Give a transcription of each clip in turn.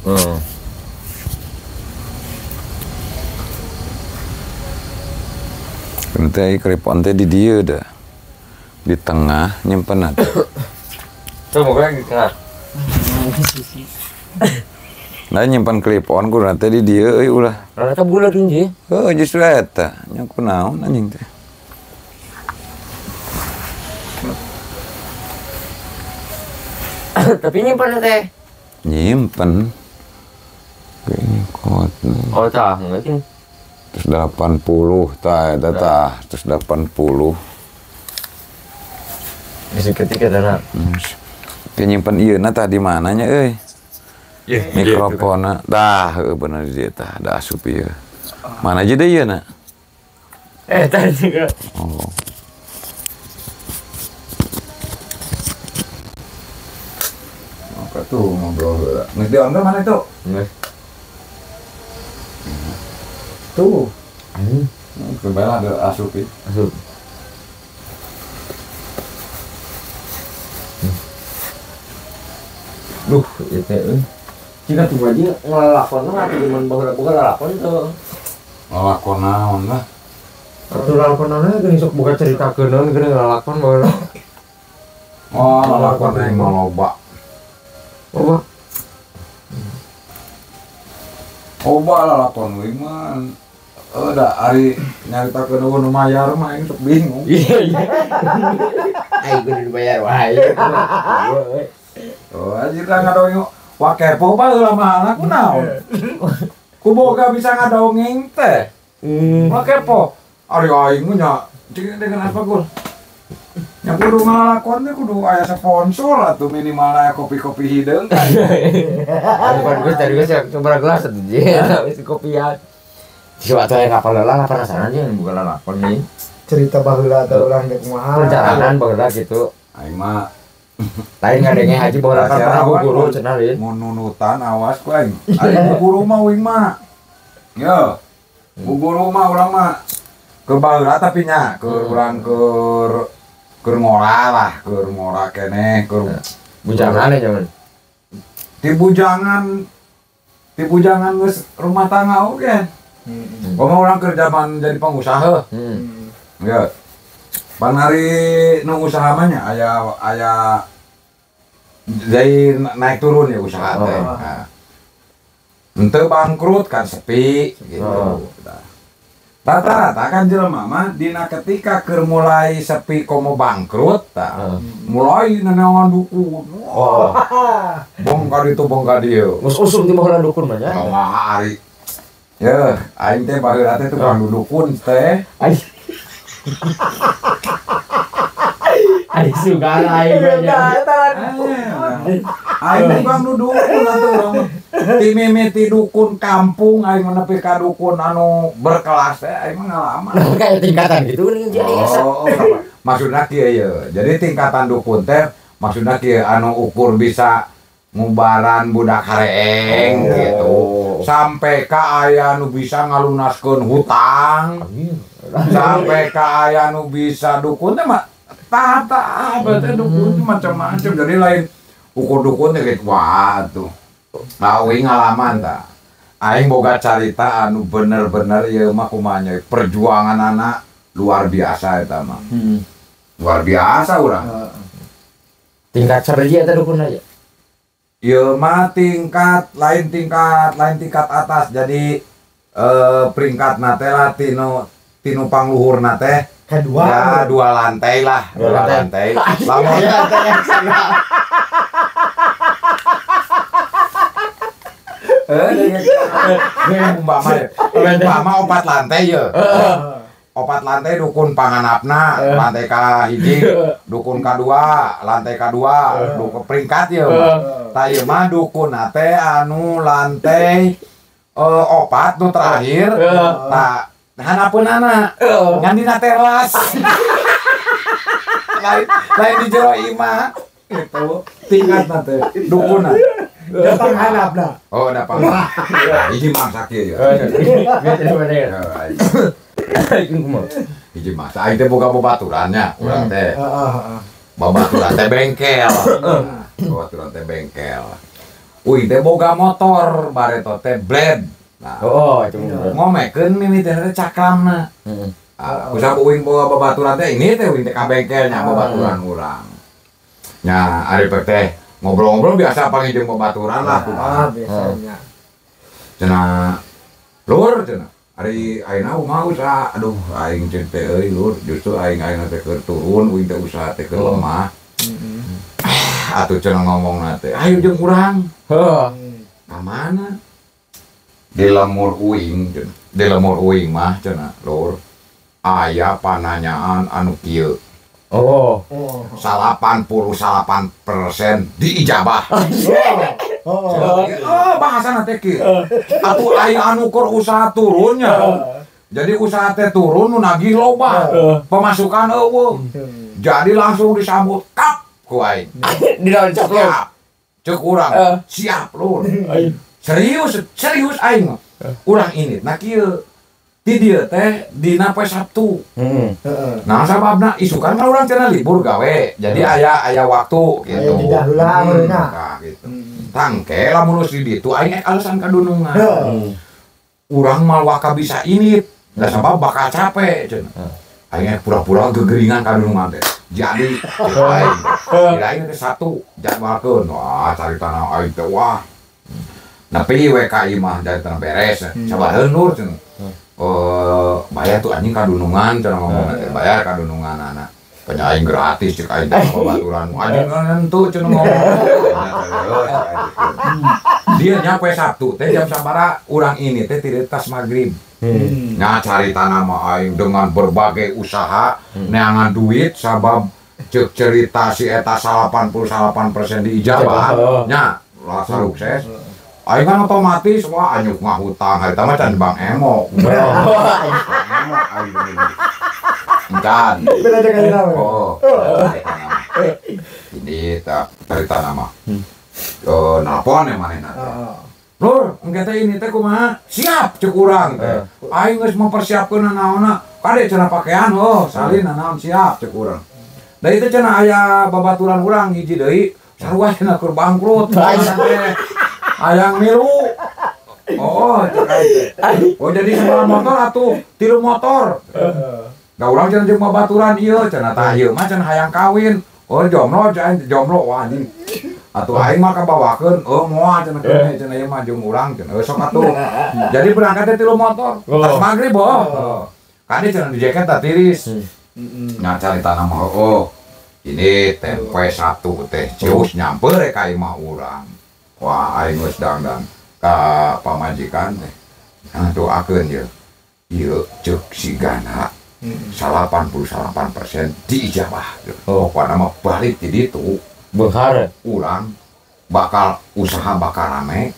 Heeh. Nanti clip-on teh di dieu dah. Di tengah nyimpen atuh. Tuh moga di tengah. Nah nyimpen clip-on kudu teh di dieu euy ulah. Rata bulat anjing. Heuh justru eta. Nya kunaon anjing teh. Tapi nyimpen teh. Nyimpen. Kayaknya kuat. Oh tah, enggak sih. Terus 80 tah eta tah, terus 80. Bisa ketika dana. Kayak nyimpen ieu na tah di mananya euy? Mikrofonna tah heuh bener di dieu tah, da asup ieu. Mana aja deh ieu na? Tah juga. Oh. Oke tuh ngobrol heula. Geus di on mana itu? Geus. Tuh. Kembali ada asup ya. Asup. Duh, itu euy. Jika tuh aja ngelakon mah atuh cuman boga lalakon tuh. Lalakon naon lah. Atuh lalakonana geuning sok boga caritakeun naon geuning lalakon baheula. Oh, lalakon aing mah loba. Loba. Loba lalakon euy mah. Da ari nyaritakeun eueuh nu mayar mah aing sok bingung. Iya iya. Aing kudu dibayar wae. Oh, anjir lah ngadongeng. Wah kepo baheula mah anak kunaon. Ku boga bisa ngadongeng teh. Wah kepo. Ari aing mah nya cing dengan apa gul. Nya kudu ngalakon teh kudu aya sponsor atuh minimal aya kopi-kopi hideung kan. Aduh geus tadi geus coba gelas atuh wis kopian. Coba atuh aya kapal lelah penasaran aja bukan lalakon nih. Cerita baheula atau urang geus kumaha. Perjalanan baheula gitu. Aing mah lain ngadenge haji baheula kan pernah guru cenah lin. Mun nunutan awas ku aing. Ari guru mah uing mah. Yo. Guru mah urang mah keur baheula tapi nya keur urang keur keur ngora lah, keur ngora keneh, keur bujangan ya jaman. Ti bujangan geus rumah tangga oge. Komo urang keur zaman jadi pengusaha. Ya. Panari nu usaha mah nya aya jadi naik turun ya usaha teh. Nah. Henteu bangkrut kan sepi gitu. Rata-rata kan jelema mah dina ketika keur mulai sepi komo bangkrut tah. Mulai neneangan dukun. Wah. Bongkar itu bongkar dieu. Geus usum ti baheula dukun mah nya. Wah ari. Yeuh, aing teh baheula teh tukang dukun teh. Aing suka aing nya. Aing tukang dukun atuh urang. Ti mimiti dukun kampung aing mah nepi ka dukun anu berkelas teh aing mah ngalaman. Kayak tingkatan gitu nih Oh, maksudna kieu ye. Jadi tingkatan dukun teh maksudna kieu anu ukur bisa ngubaran budak hareeng gitu. Sampai ka aya nu bisa ngalunaskeun hutang. Sampai ka aya nu bisa dukun teh mah tahap-tahap teh dukun macam-macam. Jadi lain ukur dukun teh gitu wah tuh. Nah, uing ngalaman ta. Aing boga carita anu bener-bener ieu mah kumaha nya perjuangan anak luar biasa eta mah. Luar biasa urang. Tingkat sarji eta dukun aja. Ieu mah tingkat lain tingkat atas. Jadi peringkatna teh lah tinu pangluhurna teh kedua. Ya, dua lantai lah, dua lantai. Lamun umpama opat lantai ya. Opat lantai dukun panganapna, lantai ka hiji, dukun kadua, lantai kadua, dukun peringkat ya. Tah ieu mah dukun teh anu lantai opat nu terakhir, tah hanapeunana ngan dina teras. Lain di jero imah gitu tingkatna teh dukunna. Datang hanapna. Oh, datang. Hiji mangsa kieu ya. Hiji mangsa aing teh boga babaturannya, urang teh. Babaturan teh bengkel. Babaturan teh bengkel. Uing teh boga motor bareto teh blade. Nah, Oh, itu. Ngomekeun mimitina teh cakramna. Heeh. Ah, kusabab uing boga babaturan teh ini teh uing teh ka bengkel nya babaturan urang. Nya ari teh ngobrol-ngobrol biasa panggil jeung babaturan lah kumaha. Ah, biasanya. Cenah lur cenah. Ari ayeuna kumaha usaha? Aduh, aing ceuk teh euy lur, justru aing ayeuna teh keur turun, uing teh usaha teh keur lemah. Atuh cenah ngomongna teh, ayo jeung urang. Heuh. Ka mana? Di lemur uing cenah. Di lemur uing mah cenah lur. Aya pananyaan anu kieu. Oh. Oh. 88% diijabah. Oh. Oh, bahasana teh kieu. Atuh aing anu keur usaha turunnya. Jadi usaha teh turun nu nagih loba. Pemasukan euweuh. Jadi langsung disambut kap ku aing. Di dalam caplok. Siap. Ceuk urang. Siap lur. Serius, serius aing mah. Urang ini nah kieu. Ti dieu teh dina poe Sabtu. Heeh. Heeh. Nah sababna isukan kan urang cenah libur gawe. Jadi aya aya waktu gitu. Aya jeda heula meureunna. Nah, gitu. Tangke lamun geus di ditu aing ek alasan kadunungan. Heeh. Urang mah waka bisa ini. Da sabab bakal capek cenah. Aing ek pura-pura gegeringan kadunungan teh. Jadi cek aing. Kirain teh Sabtu jadwalkeun. Wah, cari tanah aing teh wah. Nepi we ka imah dari tanah beres. Sabar lur cenah. Eh, bayar tuh anjing kadunungan cenah ngomong teh bayar kadunungan anak. Kanya aing gratis cek aing teh babaturan. Anjing nentu cenah ngomong. Dia nyampe Sabtu teh jam sabara urang ini teh tidak tas maghrib. Nah cari tanah mah aing dengan berbagai usaha neangan duit sabab cek cerita si eta 88% diijabah nya lah sukses. Aing kan otomatis wah anyuk ngahutang hari mah can Bang Emok. Bang Emok aing ini. Encan. Beda jeung ayeuna we. Oh. Ini tak cerita nama. Oh, nelpon ya manehna teh. Heeh. Lur, engke teh ini teh kumaha? Siap cek urang teh. Aing geus mempersiapkeun naonna. Kade cenah pakaian oh, salin naon siap cek urang. Da itu cenah aya babaturan urang hiji deui, sarua cenah keur bangkrut. Hayang milu. Oh, cek aing teh. Oh, jadi sebelah motor atuh, tilu motor. Da urang cenah jeung babaturan ieu cenah tah ieu mah cenah hayang kawin. Oh, jomblo cenah jomblo wah anjing. Atuh aing mah kabawakeun, oh moal cenah keun cenah ieu mah jeung urang cenah. Sok atuh. Jadi berangkatnya tilu motor. Tas magrib oh. Kade cenah di jaket tah tiris. Nya carita mah oh. Ini tempe Sabtu teh cius nyamper ka imah urang. Wah aing geus dangdan ka pamajikan teh. Nah doakeun ye. Ieu ceuk sigana 88% diijabah. Oh, pokokna mah balik ti ditu. Beunghar. Urang bakal usaha bakal rame,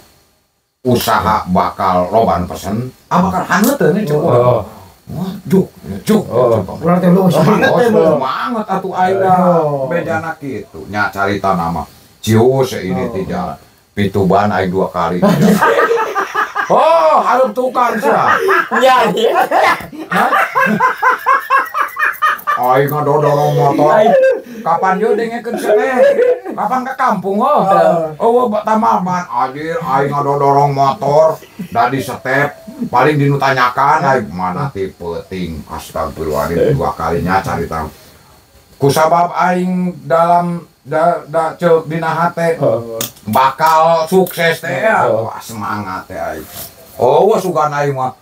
usaha bakal loba nu pesen, ah bakal haneuteun ceuk urang. Oh. Wah, juk, juk, Oh. juk. Urang teh lu semangat teh Oh, semangat atuh aing dah. Oh. Bejana kitu. Nya carita nama. Cius ini Oh. ti jalan. Pituban aing 2 kali. Oh, hareup tukang sia. Nya. Hah? Aing ngadodorong motor. Kapan yo dengekeun sia teh? Kapan ke kampung oh? Oh, tambah ban anjir aing ngadodorong motor da di step paling dinutanyakan aing mana ti peuting astagfirullahaladzim 2 kalinya carita. Kusabab aing dalam da, da ceuk dina hate bakal sukses teh ya. Wah semangat teh aing. Oh, wah sugan aing mah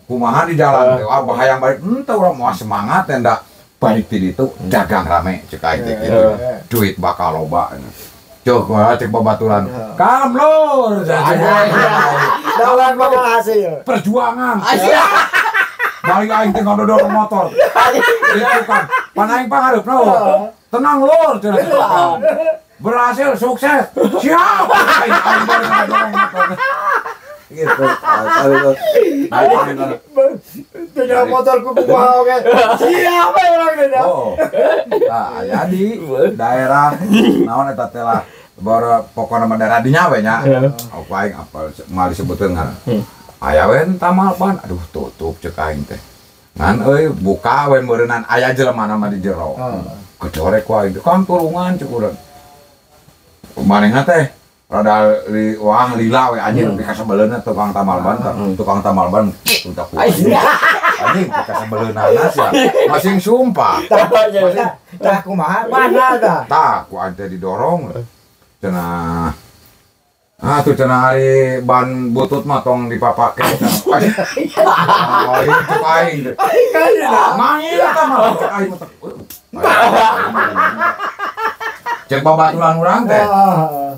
kumaha di jalan teh wah bahayang balik henteu urang mah semangat teh ndak balik ti ditu dagang rame cek aing teh gitu. Duit bakal loba. Cek wah cek babaturan. Kalem lur. Dalam bakal hasil. Perjuangan. Balik aing teh ngododorong motor. Iya kan. Pan aing panghareup no. Tenang lur cenah. Berhasil sukses. Siap. Aing aing balik ngodorong motor. Gitu. Tinggal motorku kumaha oge. Siap we urang teh. Oh. Nah, jadi daerah naon eta teh lah. Boro pokona mah daerah dinya we nya. Aku aing apal moal disebutkeun ngaran. Aya we tamal ban, aduh tutup cek aing teh. Ngan euy buka we meureunnan aya jelema mah di jero. Kecorek ku aing teh, Kang tulungan cek urang. Manehna teh Rada wah lila we anjing pikasebeleunna tukang tambal ban, tukang tambal ban udah ku. Anjing pikasebeleunana sia. Masing sumpah. Tah kumaha? Mana tah? Tah ku aing teh didorong. Cenah. Ah tuh cenah ari ban butut mah tong dipapake cenah. Oh, itu aing. Aing eta mah cek aing mah. Cek babaturan urang teh.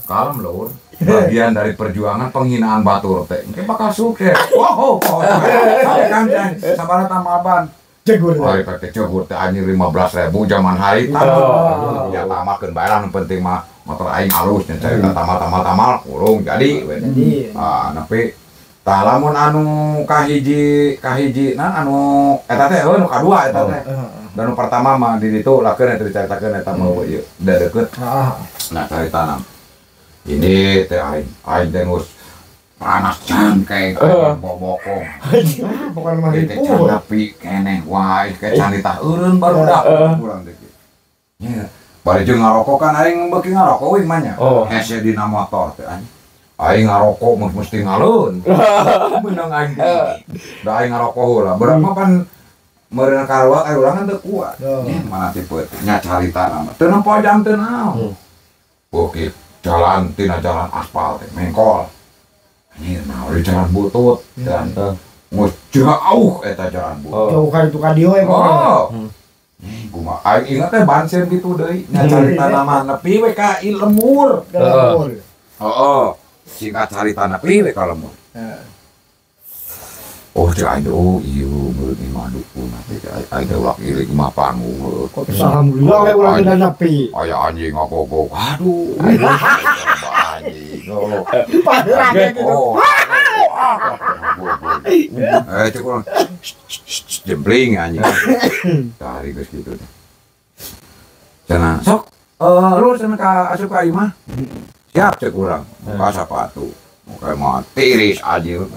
Kalem lur. Bagian dari perjuangan penghinaan batur teh. Engke bakal sukses. Wow, kan sabaraha tambal ban. Cegur. Oh, teh cegur teh anjing 15.000 zaman harita. Ya tamalkeun bae lah nu penting mah motor aing alus nya carita tamal-tamal kurung jadi we. Ah, nepi tah lamun anu kahiji nan anu eta teh heuh nu kadua eta teh. Dan nu pertama mah di ditu lakeun eta dicaritakeun eta mah ieu da deukeut. Nah, carita ini teh aing teh geus panas cangkeng bobokong. Bukan mah ripuh. Teh nepi keneh wae ke canita eureun barudak urang teh. Nya, bari jeung ngarokok kan aing beuki ngarokok we mah nya. Hese dina motor teh anjing. Aing ngarokok mesti ngaleun. Meunang aing teh. Da aing ngarokok heula. Berapa pan meureun karuak aing urang kan teu kuat. Nya mana tipe nya carita mah. Teu nempo jam teu naon. Beuki jalan tina jalan aspal teh mengkol. Anjir nah di jalan butut dan geus jauh eta jalan butut. Jauh ka ditu ka dieu we. Oh. Kumaha aing inget teh banser gitu deui nya carita mah nepi we ka lemur. Heeh. Singkat carita nepi we ka lemur. Oh cek aing oh ieu meureun imah dukun teh aing teh ulah ilik imah panggung. Alhamdulillah we urang teh nepi. Aya anjing ngagogog. Aduh. Anjing. Oh. Eh cek urang jempling anjing. Dari geus kitu teh. Cenah sok lu cenah ka asup ka imah. Siap cek urang. Muka sapatu. Muka mah tiris anjing.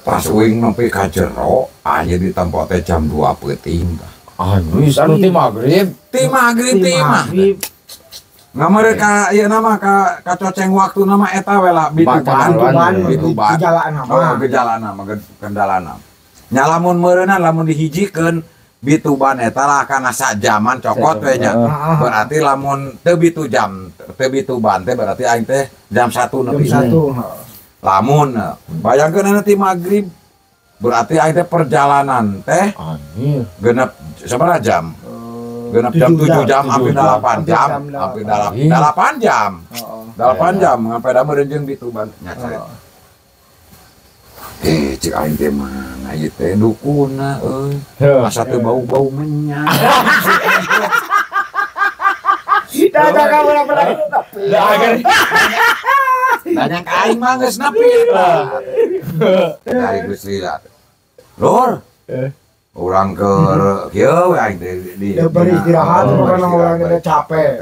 Pas uing nepi ka jero, anjir ditempo teh jam 2 peuting tah. Anjir, anu ti magrib. Ti magrib ti mah. Ngamere ka ieu nama ka kacoceng waktu nama eta we lah bituban bituban gejalana mah. Oh, gejalana mah kendalana. Nya lamun meureunna lamun dihijikeun bituban eta lah kana sajaman cokot we nya. Berarti lamun teu bitu jam, teu bituban teh berarti aing teh jam 1 nepi. Jam 1. Lamun bayangkeun nanti maghrib berarti aing teh perjalanan teh genep sabaraha jam? Genep jam 7 jam hampir 8 jam, hampir 8 jam. 8 jam sampai da meureun jeung Bituban nya carita. Eh cik aing teh mana ieu teh dukuna euy. Asa teu bau-bau menyak. Da da ka urang pernah tapi. Nanya ka aing mah geus nepi eta. Dari geus lila. Lur. Urang keur kieu we aing teh di beristirahat karena urang teh capek.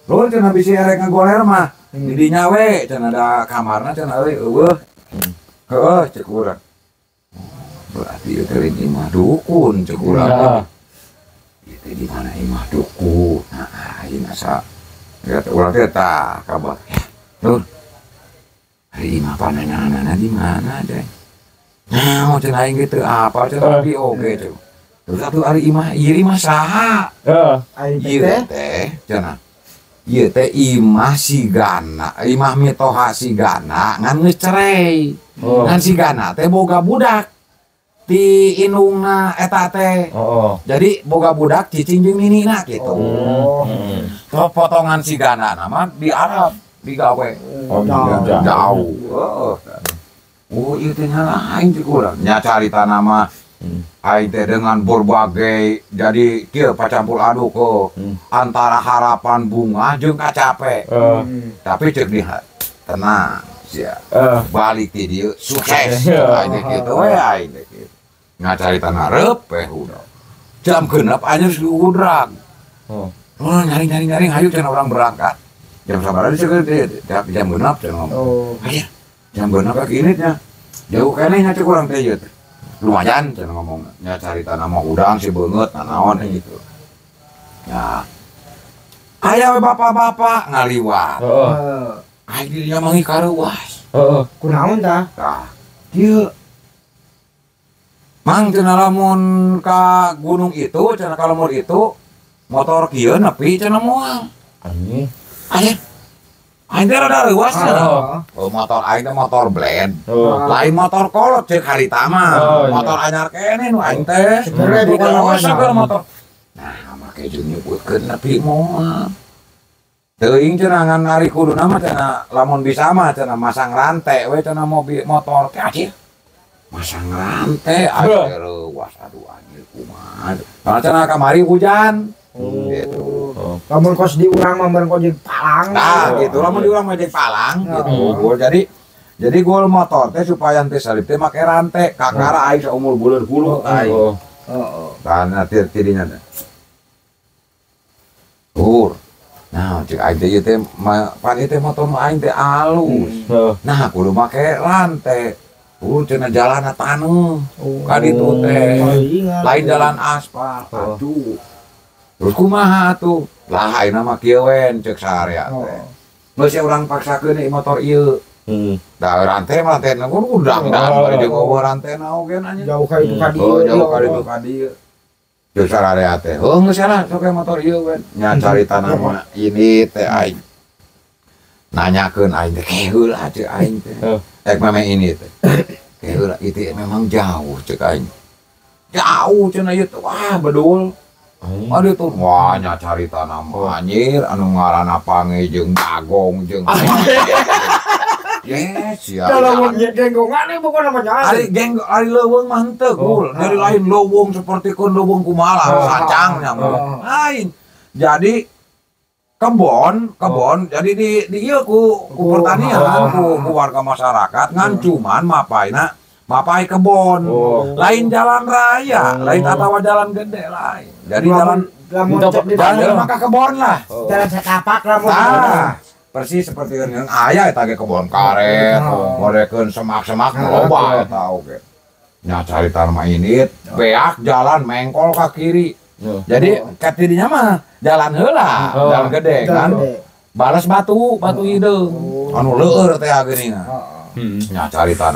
Lur cenah bisi erek ngagoler mah. Di dinya we cenah da kamarna cenah euy eueuh. Heueuh cek urang. Berarti ieu teh lain imah dukun cek urang. Ieu teh di mana imah dukun? Nah aing asa urang teh tah kabar. Lur. Hari imah panenanana di mana deh? Nah, cenah aing gitu apa cenah abi oge tuh. Terus atuh ari imah ieu imah saha? Heeh. Ieu teh cenah. Ieu teh imah sigana, imah mitoha sigana ngan geus cerai. Ngan sigana teh boga budak ti indungna eta teh. Jadi boga budak cicing jeung ninina kitu. Oh. Potongan sigana mah di Arab digawe. Oh, jauh. Oh, ieu teh lain cek urang. Nya carita nama aing teh dengan berbagai jadi kieu pacampur aduk ke antara harapan bunga jeung kacape. Tapi cek dihat tenang sia. Balik ti dieu sukses. Aing teh kitu we aing teh kitu. Nya carita reup we udah. Jam genep anjir udrag. Oh, nyaring-nyaring hayu cenah urang berangkat. Jam sabaraha diseukeun teh jam genep cenah ngomong. Aya jam genep ka ini nya. Jauh keneh nya cek urang teh ieu teh. Lumayan cenah ngomong nya carita nama udang si beungeut nanaon gitu. Ya. Aya we bapak-bapak ngaliwat. Heeh. Aing dirinya mangi kareuwas. Heeh. Kunaon tah? Tah, kieu. Mang cenah lamun ka gunung itu, cenah ka lembur itu, motor kieu nepi cenah moal. Anjing. Anjing. Aing teh rada reuwas cenah. Oh. Oh, motor aing teh motor blend. Oh. Lain motor kolot ceuk harita mah. Oh, iya. Motor anyar keneh nu aing teh. Sebenarnya bukan Oh, motor. seger motor. Nah, make jeung nyebutkeun nepi moal. Teuing cenah ngan ari kuduna mah cenah lamun bisa mah cenah masang rantai we cenah mobil motor teh anjir. Masang rantai anjir reuwas aduh anjir kumaha. Karena cenah kamari hujan. Gitu. Oh. Lamun kos di urang mah bareng kos jeung palang. Nah, Oh, gitu lamun iya. di urang mah jeung palang gitu. Oh. Gol jadi gol motor teh supaya teu salib teh make rantai kakara aing saumur buleun hulu aing. Oh. Heeh. Tah nah tidinya teh. Hur. Nah, cek aing teh ieu teh pan ieu teh motor mah aing teh alus. Heeh. Nah, kudu make rantai. Hur cenah jalanna taneuh. Oh. Ka ditu teh. Palingan. Lain jalan aspal. Oh. Aduh. Terus kumaha tuh? Lah ayeuna mah kieu wen ceuk saarea teh. Oh. Geus urang paksakeun ieu motor ieu. Heeh. Da rantai mah rantai na udang-dang Oh. bari jeung eueuh rantena oge anjing. Jauh ka itu ka dieu. Oh, jauh ka ditu ka dieu. Ceuk sararea teh, heuh geus lah sok motor ieu wen. Nya carita nama ini teh aing. Nanyakeun aing teh keheula ceuk aing teh. Heeh. Ek meme ini teh. Keheula itu memang jauh ceuk aing. Jauh cenah ieu teh wah bedul. Aduh tuh, wah nya carita nama anjir anu ngaranna pange jeung Bagong jeung Yes, ya. Kalau mun genggongan ieu bukan namanya. Ari geng ari leuweung mah henteu gul. Dari lain leuweung seperti kun leuweung kumaha Oh. sancangnya mah. Oh. Lain. Jadi kebon, kebon jadi di ieu ku pertanian, Oh. ku warga masyarakat ngan cuman mapaina mapai kebon. Oh. Lain jalan raya, Oh. lain atawa jalan gede lain. Jadi jalan lamun Untuk cek di jalan jalan. maka kebon lah. Oh. jalan setapak lamun. Nah, persis seperti yang aya eta ge kebon karet, Oh. ngorekeun semak-semak Oh. loba eta oge. Nya carita mah ini beak jalan mengkol ka kiri. Oh. Jadi katidinya mah jalan heula, Oh. jalan gede Jalan kan. gede. Balas batu, batu hideung. Oh. Anu leueur teh geuningan. Heeh. Heeh. Nya carita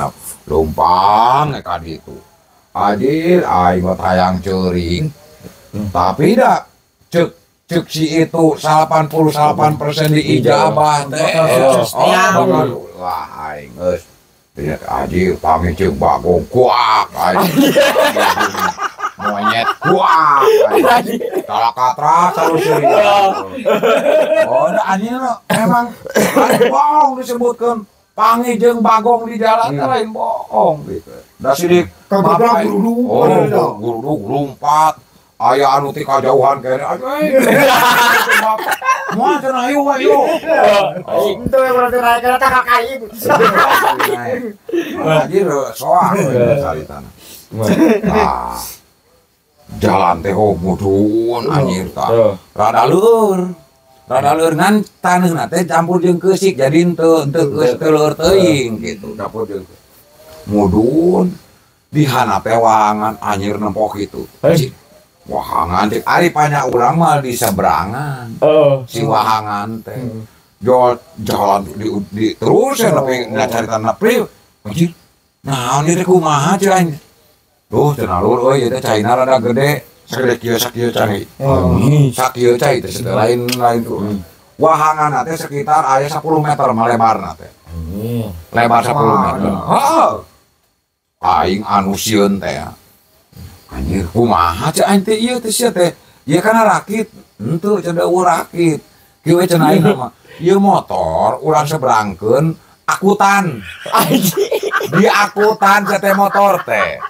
lumpang ka ditu. Anjir aing mah hayang ceurik. Tapi dah cek cek si itu 88% diijabah teh. Oh, Oh, bakal wah aing geus. Tidak anjir panggil jeung Bagong kuak aing. Monyet kuak. Aing. Talakatra salusuri. Oh, da anjir memang lain bohong disebutkeun. Panggil jeung Bagong di jalan teh lain bohong gitu. Da sidik Kagebrang mapai. guruduk. Oh, guruduk lompat. Aya anu ti kajauhan kene. Moal cenah ayo ayo. Itu yang berarti naik kereta ka kain. Anjir soak we caritana. Nah, jalan teh oh mudun anjir tah. Oh. Rada leur. Rada leur ngan taneuhna teh campur jeung keusik jadi henteu henteu geus teu leur teuing gitu campur jeung mudun di handap teh wahangan anjir nempok gitu. Eh. Wahangan cek ari panya urang mah di seberangan. Oh. Si wahangan teh. Jol jalan di terus ya nepi Oh. carita nepi anjir. Naon ieu teh kumaha cek aing. Duh cenah lur euy ieu teh caina rada gede. Sagede kieu sakieu cai. Oh. Sakieu cai teh lain lain tuh. Wahangan teh sekitar aya 10 meter mah lebarna teh. Anjir. Lebar 10 Wah. meter. Heeh. Aing anu sieun teh. Anjir kumaha cek aing teh ieu teh sia teh. Ieu kana rakit. Henteu cenah eueuh rakit. Kieu we cenah aing mah. Ieu motor urang seberangkeun akutan. Di akutan sia teh motor teh.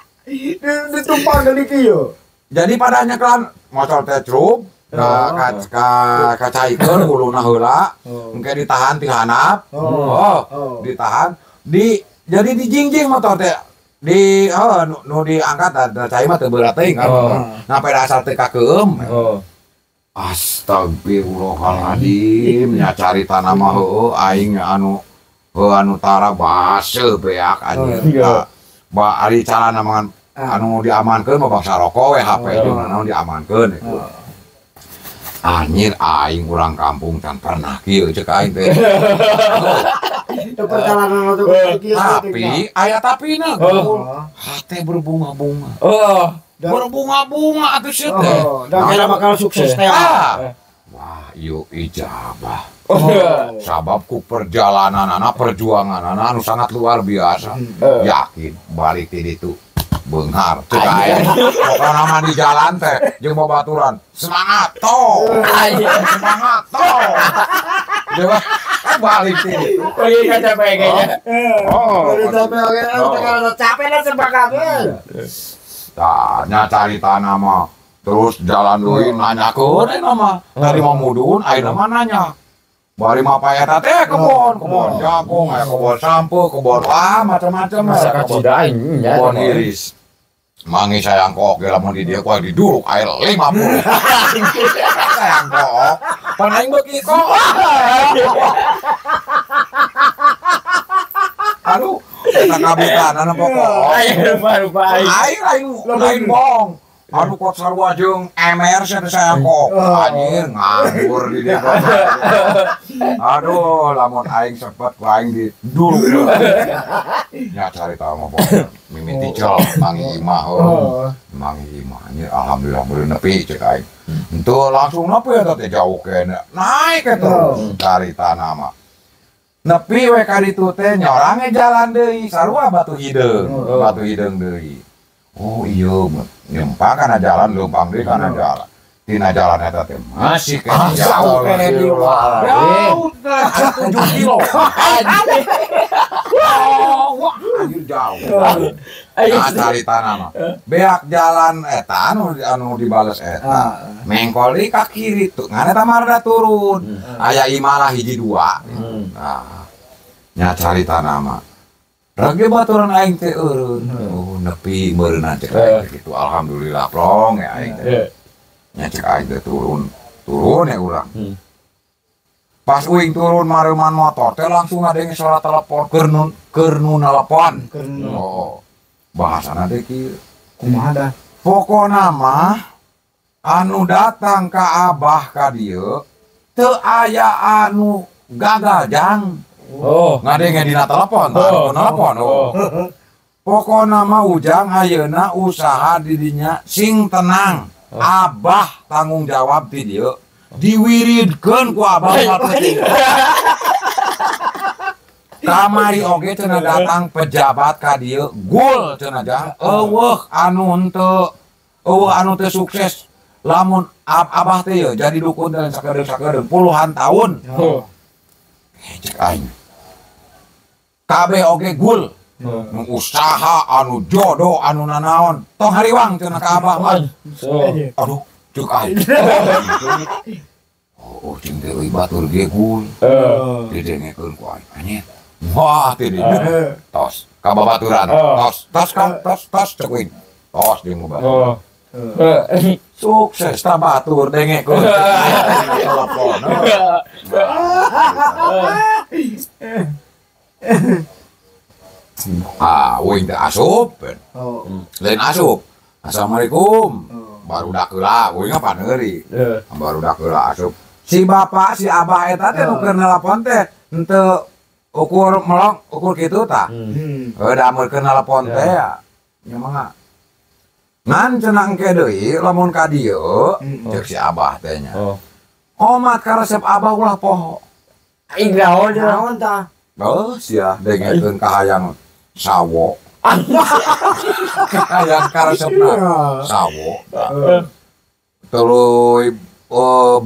Ditumpang deui kieu. Jadi padanya kelan motor teh truk ka kacaikeun huluna heula, engke ditahan ti handap. Oh. Oh, ditahan di jadi dijingjing motor teh di oh, nu diangkat da cai mah teu berat teuing kan. Oh. Nah, pada asal teu kakeum. Oh. Astagfirullahaladzim, nya carita nama heueuh aing anu heuh anu tara baseuh beak anjir. Oh, iya. Ba ari carana mah anu diamankeun mah bangsa rokok we HP Oh. jeung naon diamankeun gitu. Anjir aing urang kampung can pernah kieu cek aing teh. Itu perjalanan waktu kieu. Tapi aya tapina. Hate berbunga-bunga. Berbunga-bunga atuh sia teh. Da kira bakal sukses teh. Wah, ieu ijabah. Sabab ku perjalananana perjuanganana anu sangat luar biasa. Yakin balik ti ditu beunghar cek aing. Pokona mah di jalan teh jeung babaturan semangat toh. Semangat toh. Coba balik ti ditu. Oke, enggak capek kayaknya. Oh, udah capek oke, udah capek lah semangat. Tah, nya carita mah terus jalan deui nanyakeun ayeuna mah. Tadi mah mudun ayeuna mah nanya. Bari mah pa eta teh kebon, kebon jagung, aya kebon sampeu, kebon wah macam-macam. Masa kacida aing nya. Kebon iris. Mangi sayang kok ge lamun di dieu ku diduruk air 50. Sayang kok. Pan aing beuki kok. Aduh, eta kabutan pokok. Aing rupa aing. Aing lain bohong. Aduh kot sarua jeung MR sia teh sayang kok. Anjir nganggur di dieu. Aduh, lamun aing sepet ku aing diduruk. Nya carita mah pokok mimiti cel mangi imah. Mangi imah anjir alhamdulillah beureuh nepi cek aing. Henteu langsung nepi eta teh jauh kene. Naik eta carita mah. Nepi we ka ditu teh nyorange jalan deui sarua batu hideung, batu hideung deui. Oh iya, nyempa kana jalan leumpang deui kana jalan. Tina jalan eta teh masih kene jauh kene di jauh 7 kilo. Wah, anjir jauh. Nah, carita mah. Beak jalan eta anu dibales eta. Mengkol deui ka kiri tuh, ngan eta mah rada turun. Aya imah lah hiji dua. Nah, nya carita mah. Rage baturan aing teh eureun. Oh, nepi meureunna cek aing teh kitu. Alhamdulillah plong ya aing teh. Nya cek aing teh turun. Turun ya urang. Pas uing turun mareuman motor teh langsung ngadenge suara telepon keur nu nelepon. Oh. Bahasana teh kieu. Kumaha dah? Pokona mah anu datang ka abah ka dieu teu aya anu gagal jang. Oh, ngadenge dina telepon, tah telepon. Oh. Pokona mah Ujang ayeuna usaha di dinya sing tenang. Abah tanggung jawab ti dieu. Diwiridkeun ku abah mah penting. Kamari oge cenah datang pejabat ka dieu, gul cenah jang. Eueuh anu henteu, eueuh anu teu sukses. Lamun abah teh yeuh jadi dukun teh sakedeung-sakedeung puluhan tahun. Cek aing. Kabeh oge gul. Nu usaha anu jodoh anu nanaon. Tong hariwang cenah ka abah mah. Aduh, cek aing. Oh, cing teh euy batur ge gul. Didengekeun ku aing. Anjir. Wah, teh dieu. Tos ka babaturan. Tos, tos ka, tos, tos cek uing. Tos jeung babaturan. Sukses ta batur dengekeun. Telepon. Ah, uing teh asup. Lain asup. Assalamualaikum. Baru dak heula, uing mah paneuri. Baru dak heula asup. Si bapak, si abah eta teh nu keur nelpon teh henteu ukur melong, ukur kitu tah. Heuh da mun keur nelpon teh ya. Nya mangga. Ngan cenah engke deui lamun ka dieu ceuk si abah teh nya. Omat karesep abah ulah poho. Aing naon naon tah? Oh, sia dengekeun kahayang sawo. Kahayang karesepna sawo. Tuluy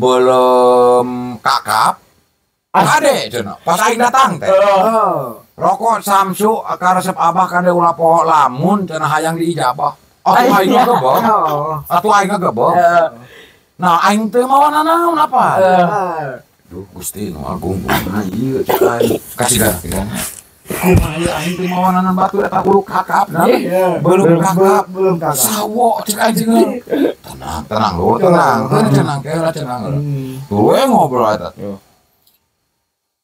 belum kakap. Kade cenah pas aing datang teh. Rokok Samsu karesep abah kade ulah poho lamun cenah hayang diijabah. Atuh aing ngagebeg. Atuh aing ngagebeg. Nah, aing teu mawa nanaon apa? Duh, Gusti nu agung kumaha ieu cek aing. Kasih dah. Kumaha ieu aing teu mawa nanan batu eta bulu kakap nah. Belum kakap, belum kakap. Sawo cek aing jeung. Tenang, tenang lur, tenang. Tenang ke lah tenang. Tuluy ngobrol eta.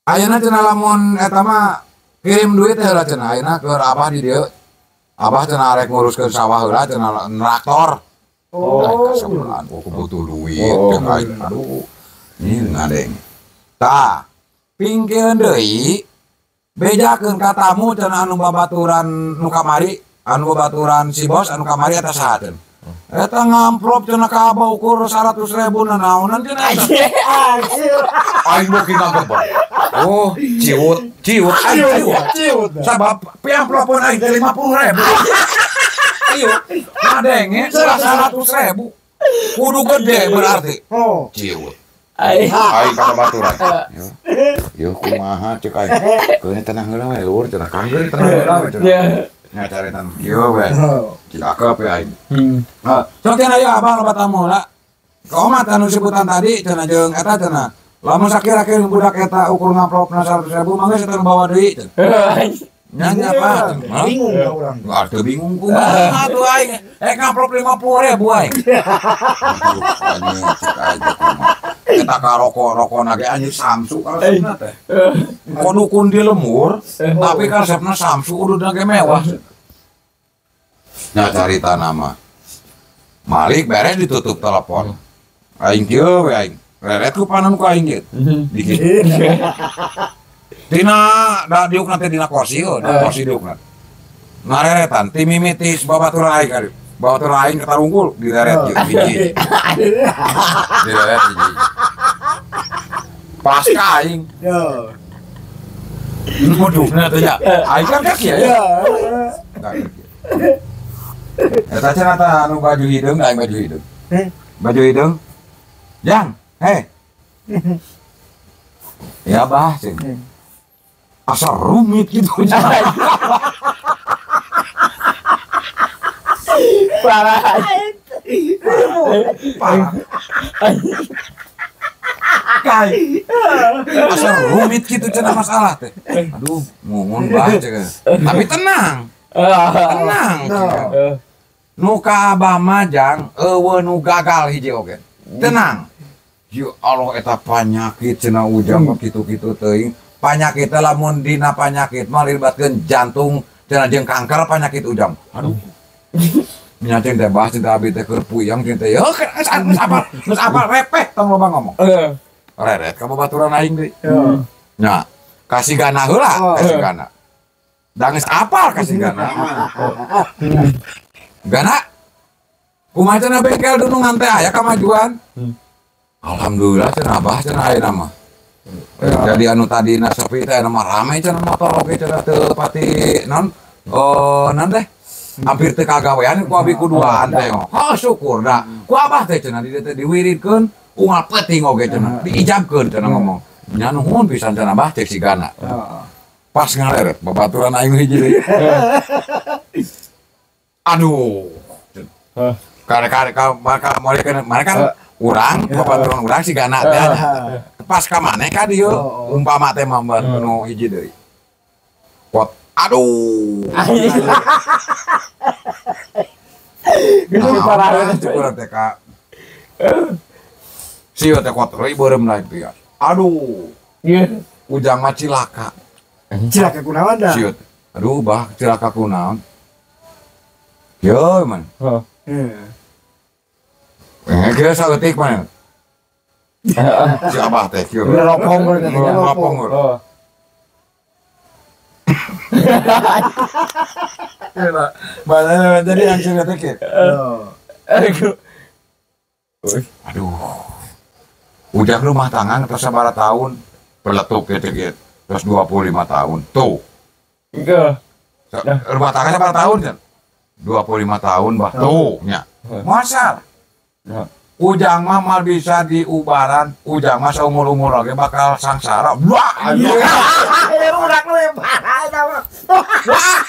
Ayeuna cenah lamun eta mah kirim duit heula cenah ayeuna keur abah di dieu. Abah cenah arek nguruskeun sawah heula cenah traktor. Oh, kasebelan aku butuh duit jeung aing. Aduh. Ini ngadeng. Tah, pingkeun deui bejakeun ka tamu cenah anu babaturan nu kamari, anu babaturan si bos anu kamari eta saha cenah. Eta ngamplop cenah ka abah ukur 100.000 nanaonan cenah eta. Aing beuki ngagebeg. Oh, ciut, ciut, aing ciut. Sabab piamplopon aing teh 50.000. Iya, ngadenge 100.000. Kudu gede berarti. Oh. Ciut. Aing ka babaturan. Yo kumaha cek aing. Keun tenang heula we lur cenah kanggeun tenang heula we cenah. Nya caretan kieu we. Cilaka we aing. Hah, sok cenah ieu abah loba tamu lah. Kaomat anu sebutan tadi cenah jeung eta cenah. Lamun sakira-kira budak eta ukur ngamplopna 100.000 mah geus eta bawa deui cenah. Nya apa? Bingung ka urang. Atuh bingung kumaha atuh aing. Ngamplop 50.000 aing. Aduh, anjing cek aing kumaha. Eta ka rokok-rokona ge anjing Samsu karesepna teh. Kodukun di lemur, tapi karesepna Samsu ududna ge mewah. Nya carita nama. Malik beres ditutup telepon. Aing kieu we aing. Reret ku panon ku aing ge. Dikit. Dina da diukna teh dina kursi heuh, da kursi diukna. Ngareretan ti mimiti babaturan aing kali. Babaturan aing ka tarungkul direret ieu hiji. Direret hiji. Pas ka aing. Yo. Mudukna teh nya. Aing kan ka kieu ya. Eta cenah tah anu baju hideung, aing baju hideung. Baju hideung. Jang, heh. Ya bah cing. Asal rumit gitu. Parah. Parah. Kai. Asal rumit gitu cenah masalah teh. Aduh, ngungun bah cenah. Tapi tenang. Tenang. Nu ka abah mah jang eueuh nu gagal hiji oge. Tenang. Ya Allah eta panyakit cenah ujang mah kitu-kitu teuing. Panyakit teh lamun dina panyakit mah libatkeun jantung cenah jeung kanker panyakit ujang. Aduh. Nya cing teh bah cinta abi teh keur puyeng cing teh. Heuh geus apal repeh tong loba ngomong. Reret ka babaturan aing deui. Nya kasih gana heula, kasih gana. Da geus apal kasih gana mah. Gana kumaha cenah bengkel dunungan teh aya kamajuan. Alhamdulillah cenah abah cenah ayeuna mah. Jadi anu tadi sepi teh anu mah rame cenah motor oge cenah teu pati non oh non teh hampir teu kagawean ku abi kuduaan teh. Oh syukur da. Ku abah teh cenah di teh diwiridkeun unggal peuting oge cenah diijabkeun cenah ngomong. Nya nuhun pisan cenah abah cek si Gana. Pas ngaleret babaturan aing hiji deui. Aduh. Kare-kare mereka kan urang babaturan urang si Gana teh. Pas ka maneh ka dieu umpama teh mah nu hiji deui. Pot aduh. Geus parah urang teh ka. Sieu teh kot reuy beureum lain pian. Aduh. Ieu ujang mah cilaka. Cilaka kunaon da? Sieu. Aduh bah cilaka kunaon. Yo man. Heeh. Kira saeutik man. Si abah teh kieu. Ngeropong ngeropong. Heeh. Jadi langsung teh kieu. Aduh. Udah rumah tangga terus sabaraha tahun berletuk gitu gitu. Terus 25 tahun. Tuh. Rumah tangga sabaraha tahun kan? 25 tahun bah tuh nya. Masa? Ujang mah mal bisa diubaran, ujang mah saumur-umur lagi bakal sangsara. Wah, anjing. Udah lu parah eta mah. Wah.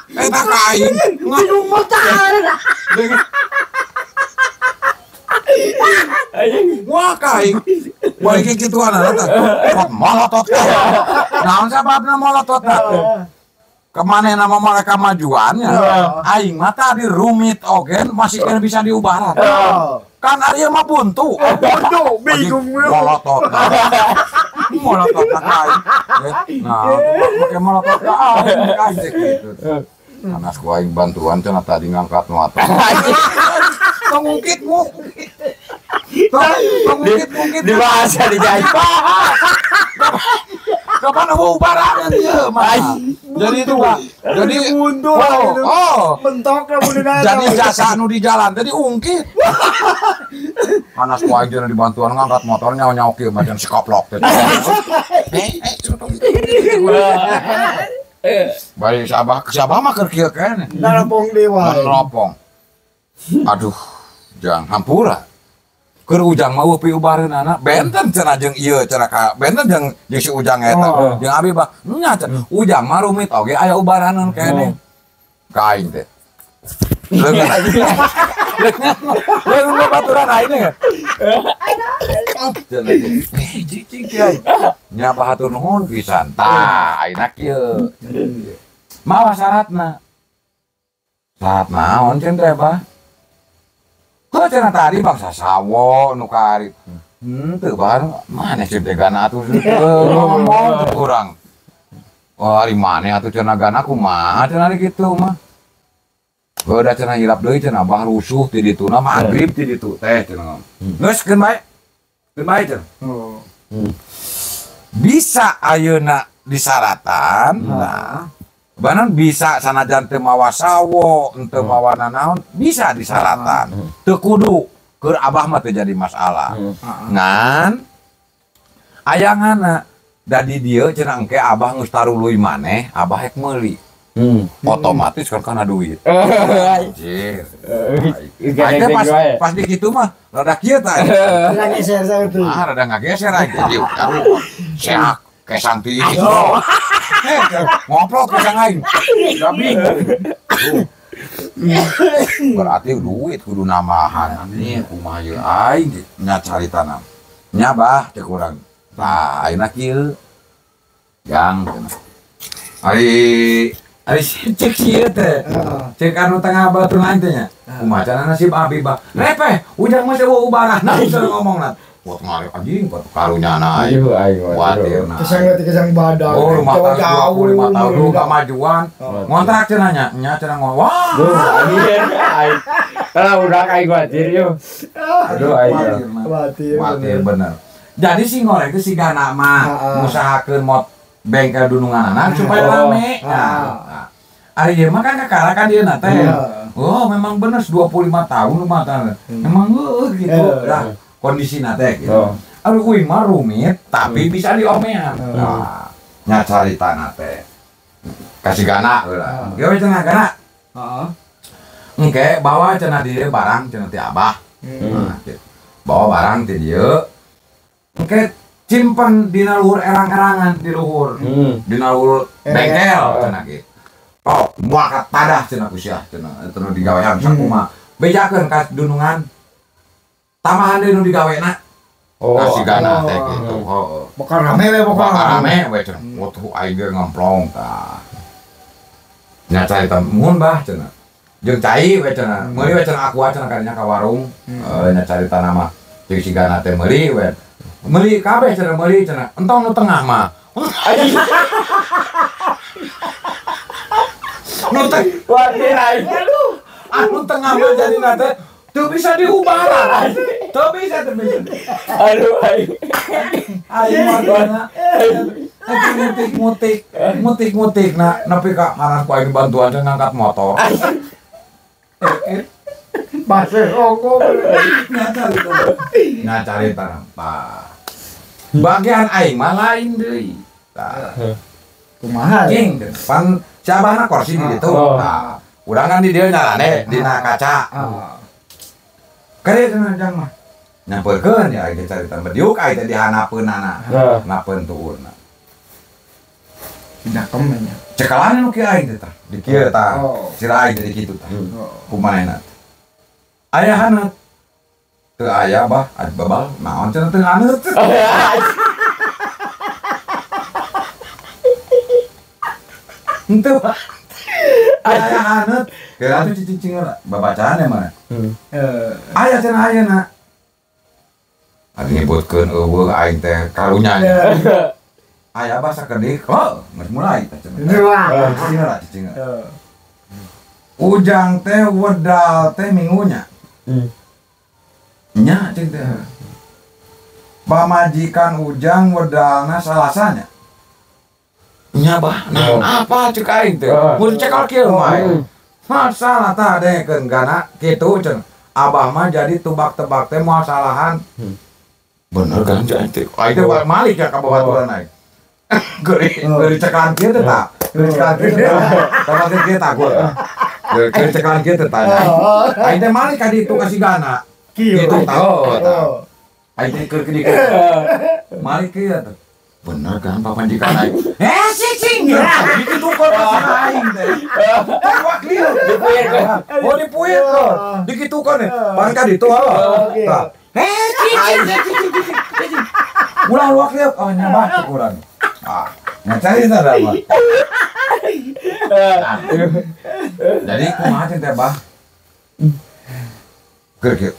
Eta ka aing. Bingung mutar. Wah, ka aing. Balik kituan eta. Molotot. Naon sababna molotot? Kemana nama mereka majuannya? Aing mah tadi rumit oge masih kena bisa diubaran. Kan ari mah buntu. Buntu, bingung molotot. Molotot ka aing. Nah, make molotot ka aing gitu. Panas ku aing bantuan cenah tadi ngangkat motor. Pengungkit-ngungkit. Pengungkit-ngungkit di bahasa dijahit. Kapan eueuh ubaran ieu mah. Jadi itu Pak. Jadi mundur oh, mentok lah mun dina. Jadi jasa nu di jalan tadi ungkit. Panas ku aing cenah dibantuan ngangkat motor nyawa-nyawa kieu mah si koplok teh. Bari sabah sabah mah keur kieu keneh. Naropong deui wae. Naropong. Aduh, jangan hampura. Keur Ujang mah eueuh piubareunana benten cenah jeung ieu cenah ka benten jeung jeung si Ujang eta. Jeung abi bah nya cenah Ujang mah rumit oge aya ubaranan keneh. Ka aing teh. Leungeun leungeun baturan aing teh. Cicing kiai. Nya hatur nuhun pisan. Tah ayeuna kieu. Mawa syaratna. Syarat naon cenah teh bah? Heuh cenah tadi bangsa sawo nu ka ari. Henteu bah maneh ceu teh gana atuh ngomong teh urang. Oh ari maneh atuh cenah gana kumaha cenah kitu mah. Heuh da cenah hilap deui cenah bah rusuh ti dituna magrib ti ditu teh cenah. Geus keun bae. Keun bae cenah. Bisa ayeuna disaratan nah. Banan bisa sanajan teu mawa sawo, teu mawa nanaon, bisa disaratan. Teu kudu keur abah mah teu jadi masalah. Ngan ayanganna da di dieu cenah engke abah geus taruluy maneh, abah hek meuli. Otomatis kan kana duit. Anjir. Aing pas pas di kitu mah rada kieu tah. Rada geser saeutik. Ah, rada ngageser aing teh. Seak kesang ti. Ngoplok kesang aing. Da bingung. Berarti duit kudu nambahan. Ini kumaha ieu aing nya caritana. Nya bah cek urang. Tah ayeuna kieu. Jang ari ari cek ieu teh. Cek anu tengah batur lain teh nya. Kumaha cenah nasib abi bah. Repeh, Ujang mah eueuh ubarahna cenah ngomongna. Buat ngarep anjing, buat karunyana aing. Kuatirna. Kesang teh kesang badak. Oh, rumah tangga 25 tahun lu kamajuan. Ngontrak cenah nya, nya cenah ngomong. Wah, anjir aing. Lah udah aing kuatir yo. Aduh aing. Kuatir. Kuatir bener. Jadi si ngorek teh sigana mah ngusahakeun mot bengkel dununganana supaya rame. Nah, ari ieu mah kan kakara kan dieuna teh. Oh, memang bener 25 tahun rumah tangga. Memang heueuh gitu. Lah kondisi nate gitu. Aduh uing mah rumit tapi bisa diomean. Nah, nya carita nate. Kasih gana heula. Kieu we cenah gana. Heeh. Engke bawa cenah di dieu barang cenah ti abah. Nah, gitu. Bawa barang ti dieu. Engke simpen dina luhur erang-erangan di luhur. Dina luhur bengkel cenah gitu. Oh, moal ka tadah cenah ku sia cenah eta nu digawean sakumaha. Bejakeun ka dunungan. Tambahan deui nu digawena. Oh, kasih gana teh gitu. Heeh. Bakal rame we pokona. Bakal rame we cenah. Waduh aing ge ngamplong tah. Nya carita muhun bah cenah. Jeung cai we cenah. Meuli we cenah aqua cenah kadinya ka warung. Heeh nya carita nama jeung si gana teh meuli we. Meuli kabeh cenah meuli cenah. Entong nu tengah mah. Nu teh kuatir aing. Aduh. Anu tengah mah jadina teh teu bisa diubaran. Teu bisa, teu bisa. Aduh aing. Aing mah mutik-mutik, mutik-mutik na nepi ka haran ku aing bantuan teh ngangkat motor. Baseh ongko. Nya carita tah. Bagian aing mah lain deui. Tah. Kumaha? Cing, pan cabahna kursi di ditu. Tah. Urang kan di dieu nyalane dina kaca. Kare cenah jang mah. Nyamperkeun ya aing carita bediuk aing teh dihanapeunana. Hanapeun tuurna. Dinakem nya. Cekalan nu kieu aing teh tah. Di kieu tah. Sira aing teh di kitu tah. Kumanehna. Aya haneut. Teu aya bah, babal naon cenah teu haneut. Henteu bah. Aya haneut. Kira tuh cicing babacaan ya mana? Aya cenah ayeuna. Ari nyebutkeun eueuh aing teh karunya. Aya bah sakedik, oh, geus mulai teh cenah. Cicing heula, cicing heula. Ujang teh wedal teh minggunya. Nya cing teh. Pamajikan Ujang wedalna salasanya. Nya bah, nah apa cek aing teh? Mun cekal kieu mah. Masalah tah dengekeun gana kitu cenah. Abah mah jadi tebak-tebak teh moal salahan. Bener kan cek aing teh. Aing teh malik ya ka babaturan aing. Geuri cekalan kieu teh tah. Geuri cekalan kieu teh. Tah kieu takut. Geuri cekalan kieu teh tah. Aing teh malik ka ditu ka si Gana. Kieu tah. Aing teh keur kieu. Malik kieu teh. Bener kan pamajikan aing. Sing gitu kok aing teh. Wak lieu dipuir kan. Oh dipuir kok. Dikitukan bareng ka ditu heuh. Tah. Cing cing. Ulah luak lieu. Oh nya bah cek urang. Ah, ngacari tah da mah. Jadi kumaha teh bah? Keur kieu.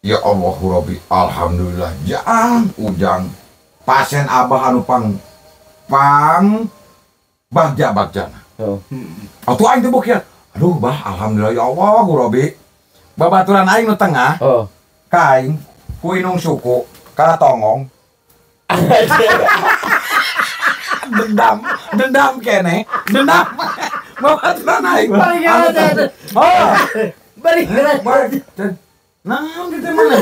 Ya Allahu Rabbi, alhamdulillah jang Ujang pasien abah anu pang bagja bagjana. Atuh aing teh beukian. Aduh bah alhamdulillah ya Allah Rabbi. Babaturan aing nu tengah. Ka aing ku inung suku kana tongong. Dendam kene, dendam. Babaturan aing. Oh. Balik. Naon kitu mana?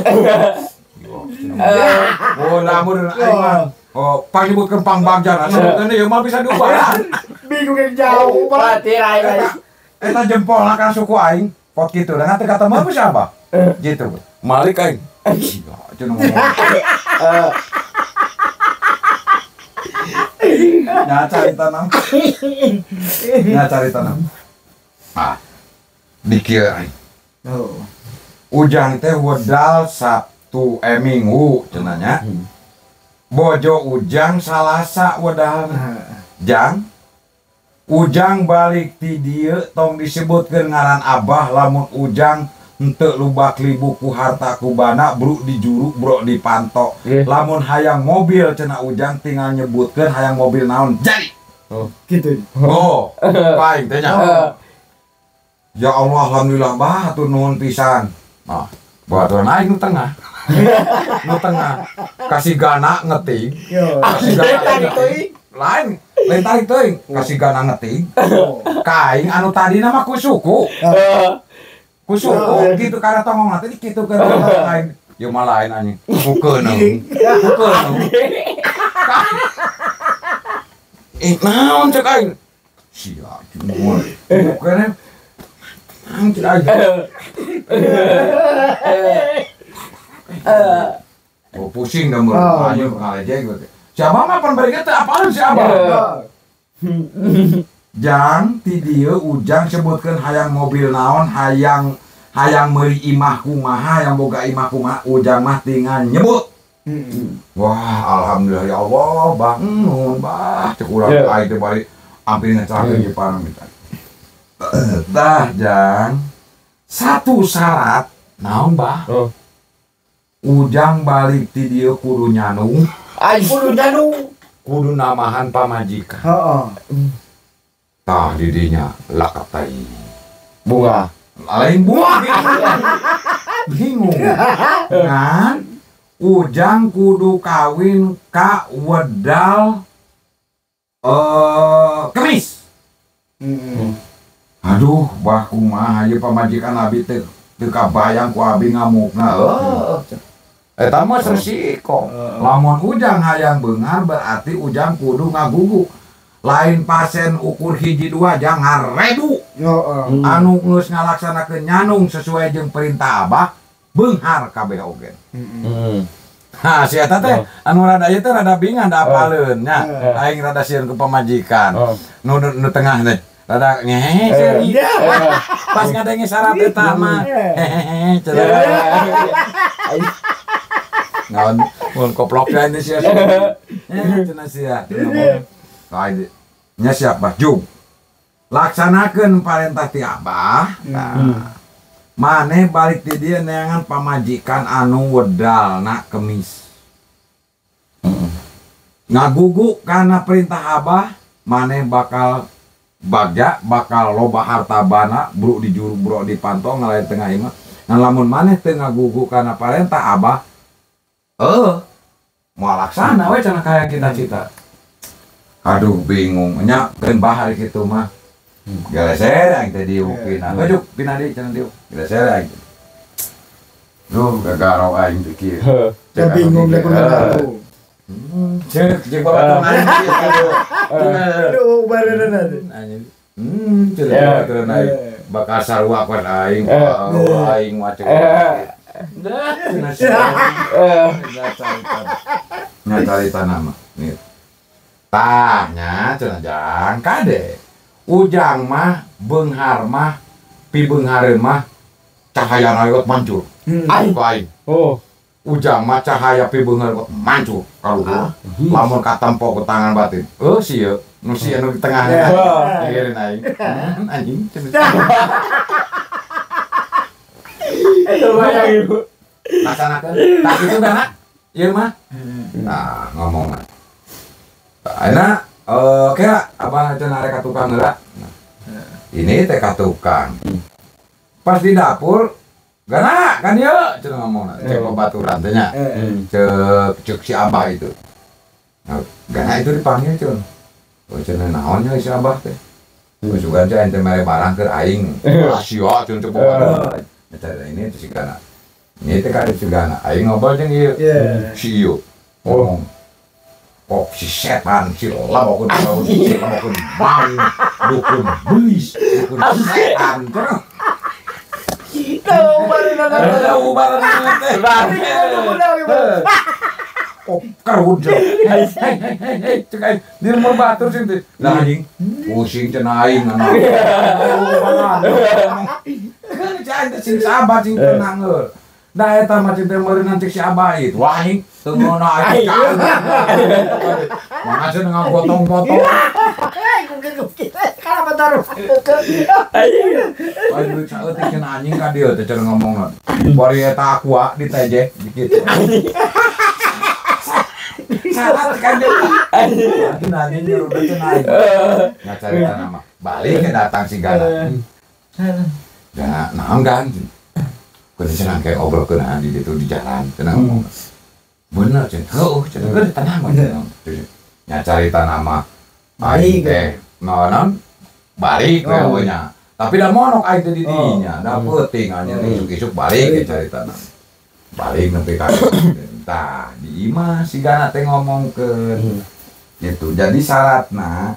Oh, lamun aing mah. Oh, panyebutkeun pangbagjana sebutkeun ieu mah bisa diubahan. Bingung yang jauh. Berarti aing. Eta jempolna kana suku aing, pot kitu. Da teu kata mah bisa apa? Gitu. Malik aing. Gila, cenah ngomong. Nya cari tanam. Nya cari tanam. Ah. Dikieu aing. Oh. Ujang teh wedal Sabtu Minggu cenah nya. Bojo Ujang Salasa wedalna. Jang Ujang balik ti dieu tong disebutkeun ngaran abah lamun Ujang henteu lubak libu ku harta ku bana bru di juru bro di panto. Lamun hayang mobil cenah Ujang tinggal nyebutkeun hayang mobil naon jadi. Oh, gitu. Oh, baik teh nya. Ya Allah alhamdulillah bah hatur nuhun pisan. Nah, babaturan aing nu tengah. Nu tengah kasih gana ngeting. Kasih gana ngeting. Lain tarik teuing, kasih gana ngeting. Ka aing anu tadina mah ku suku. Ku suku kitu kana tongong teh kitu kana aing. Ieu mah lain anjing. Ku keuneung. Ku keuneung. Naon cek aing? Sia mun. Ku keuneung. Anjing aja. Oh pusing dah meureun ayo ngalejek gitu. Siapa mah pan bari teh apaan si abah? Jang ti dieu Ujang sebutkeun hayang mobil naon, hayang meuli imah kumaha, hayang boga imah kumaha, Ujang mah tinggal nyebut. Wah, alhamdulillah ya Allah, bah nuhun bah cek urang aing teh bari ampir ngecelakeun di parang kita. Tah Jang, satu syarat naon bah? Ujang balik ti dieu kudu nyanung. Ai kudu nyanung. Kudu namahan pamajikan. Heeh. Tah di dinya lakatai. Bunga. Lain bunga. Bingung. Kan Ujang kudu kawin ka wedal Kemis. Aduh, bah kumaha ieu pamajikan abi teh teu kabayang ku abi ngamukna. Eta mah resiko. Lamun Ujang hayang beunghar berarti Ujang kudu ngagugu. Lain pasien ukur hiji dua jang ngarebu. Anu geus ngalaksanakeun nyanung sesuai jeung perintah abah beunghar kabeh oge. Nah, si eta teh anu rada ieu teh rada bingung da apaleun nya. Aing rada sieun ku pamajikan. Nu nu tengah teh rada ngehe seuri. Pas ngadenge syarat eta mah hehehe cenah. Naon mun koplok teh sia. Cenah sia. Lain nya siap bah jung. Laksanakeun parentah ti abah. Nah, maneh balik ti dieu neangan pamajikan anu wedalna Kemis. Ngagugu kana perintah abah, maneh bakal Bagja bakal loba harta bana bro di juru bro di pantong ngalain tengah imah. Ngan lamun maneh teu ngagugu kana parentah abah moal laksana we cenah kaya cita-cita. Aduh bingung nya keun bahar kitu mah. Geleser aing teh diukina. Aduh pina deui cenah diuk. Geleser aing. Duh gagaro aing teh kieu. Bingung deh kudu. Cek cek babaturan aing kieu. Aduh bareuna teh. Anjing. Cek babaturan aing. Bakal sarua kan aing. Aing mah cek. Nya carita nama. Tah nya cenah jang kade. Ujang mah beunghar mah pibeunghareun mah cahaya rayot mancur. Aing ku aing. Oh. Ujang mah cahaya pibeunghareun mancur kaluhur. Lamun katempo ku tangan batin. Sieun. Nu sieun nu di tengah. Ngirin aing. Anjing cenah. Lumayan ibu. Laksanakeun. Tah kitu kana. Ieu mah. Nah, ngomong. Ayeuna kira abah cenah rek ka tukang heula. Ini teh ka tukang. Pas di dapur, gana kan ieu cenah ngomongna, cek babaturan teh nya. Cek cek si abah itu. Nah, gana itu dipanggil cenah. Oh cenah naon nya si abah teh. Oh sugan teh ente mere barang keur aing. Ah sia cenah cek babaturan. Eta ini teh si gana. Ini teh ka si gana. Aing ngobrol jeung ieu. Si ieu. Ngomong. Kok si setan, si lamokeun bau, si lamokeun bau, dukun belis, dukun setan. Tahu barengan teh. Kok kerun jeung. Hei hei hei cek aing di lembur batur sing teh. Lah anjing, pusing cenah aing ngana. Kan cek aing teh sing sabar sing tenang heuh. Da eta mah cek teh meureunnan cek si abah itu. Wah anjing, teu ngeunah aing. Mana cenah ngagotong-gotong. Kana taruh. Aing duit saeutik cenah anjing ka dieu teh cenah ngomongna. Bari eta aqua di TJ kitu. Salah kan dia. Anjing anjing nyuruh cenah aing. Ngacarita nama. Balik ke datang si Gana. Gana naon kan? Kudu cenah kayak obrolkeun di ditu di jalan cenah ngomong. Bener cenah. Heuh cenah geus tenang we cenah. Nya carita nama aing teh naon balik we nya. Tapi da monok aing teh di dinya, da peuting anjing isuk-isuk balik ke carita nama. Balik nepi ka tah di imah si Gana teh ngomongkeun. Gitu. Jadi syaratna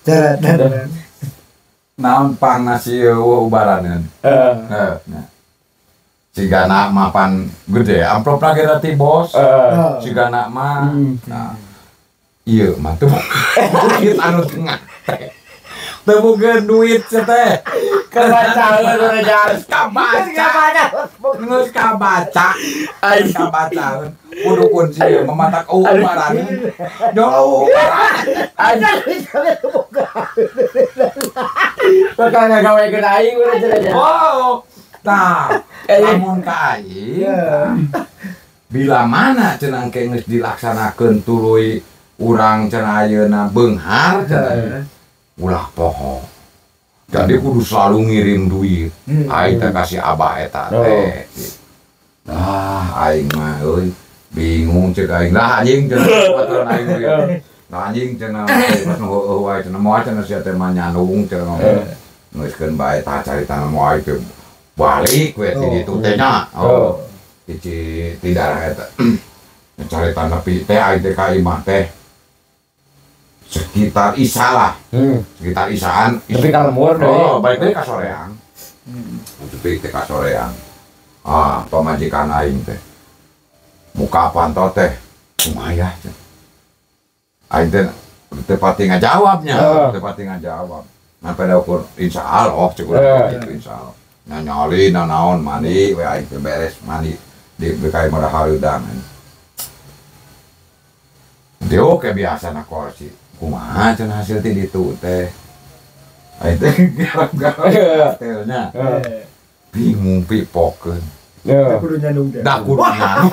syaratna naon pangna si eueuh ubaraneun. Heeh. Si Gana mapan gede amplop lagi rati bos. Si Gana mah nah ieu mah teu duit anu tengah teh. Teu boga duit teh. Kebacaeun aja kabaca. Geus kabaca. Kabacaeun. Kudu kunci mematak ubaraneun. Jauh ubaran. Bakal ngagawekeun aing urang cenah. Oh. Tah, lamun ka aing bila mana cenah engke geus dilaksanakeun tuluy urang cenah ayeuna beunghar cenah. Ulah poho. Jadi kudu selalu ngirim duit. Aing teh kasih abah eta teh. Nah, aing mah euy bingung cek aing. Lah anjing cenah babaturan aing duit. Lah anjing cenah pas nu heueuh wae cenah moal cenah sia teh mah nyandung cenah ngomong. Geuskeun bae tah carita moal teh balik we ti ditu teh nya. Oh. Ti darah eta. Carita nepi teh aing teh ka imah teh sekitar Isa lah. Sekitar Isaan. Nepi ka lembur deui. Oh, balik deui ka soreang. Nepi teh ka soreang. Ah, pamajikan aing teh. Muka panto teh kumaha teh. Aing teh teu pati ngajawabnya, teu pati ngajawab. Nah pada ukur insyaallah cek urang gitu insyaallah. Nah nyali naon mandi we aing teh beres mandi di BKI mah hareudang. Dia oke biasa na kursi. Kumaha cenah hasil ti ditu teh. Aing teh garap-garap hotelnya. Bingung pipokeun. Da kudu nyandung teh. Da kudu nyandung.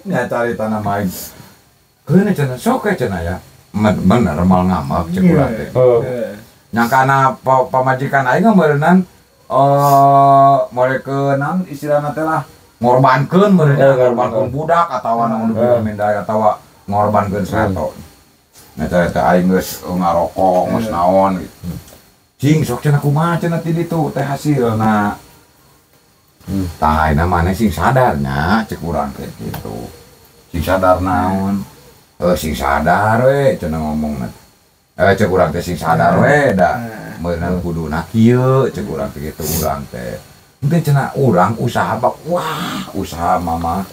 Nya carita nama aing. Keun cenah sok we cenah ya. Bener mal ngamak cek urang teh. Nya kana pamajikan aing meureunnan molekeun istilahna teh lah ngorbankeun meureunna ngorbankeun budak atawa naon nu mendai atawa ngorbankeun sato. Nah teh aing geus ngarokok geus naon gitu. Cing sok cenah kumaha cenah ti ditu teh hasilna. Tah ayeuna maneh sing sadarnya cek urang teh kitu. Sing sadar naon? Sing sadar we cenah ngomongna. Cek urang teh sing sadar we da meunang kuduna kieu cek urang teh kitu urang teh. Henteu cenah urang usaha bak wah usaha mama.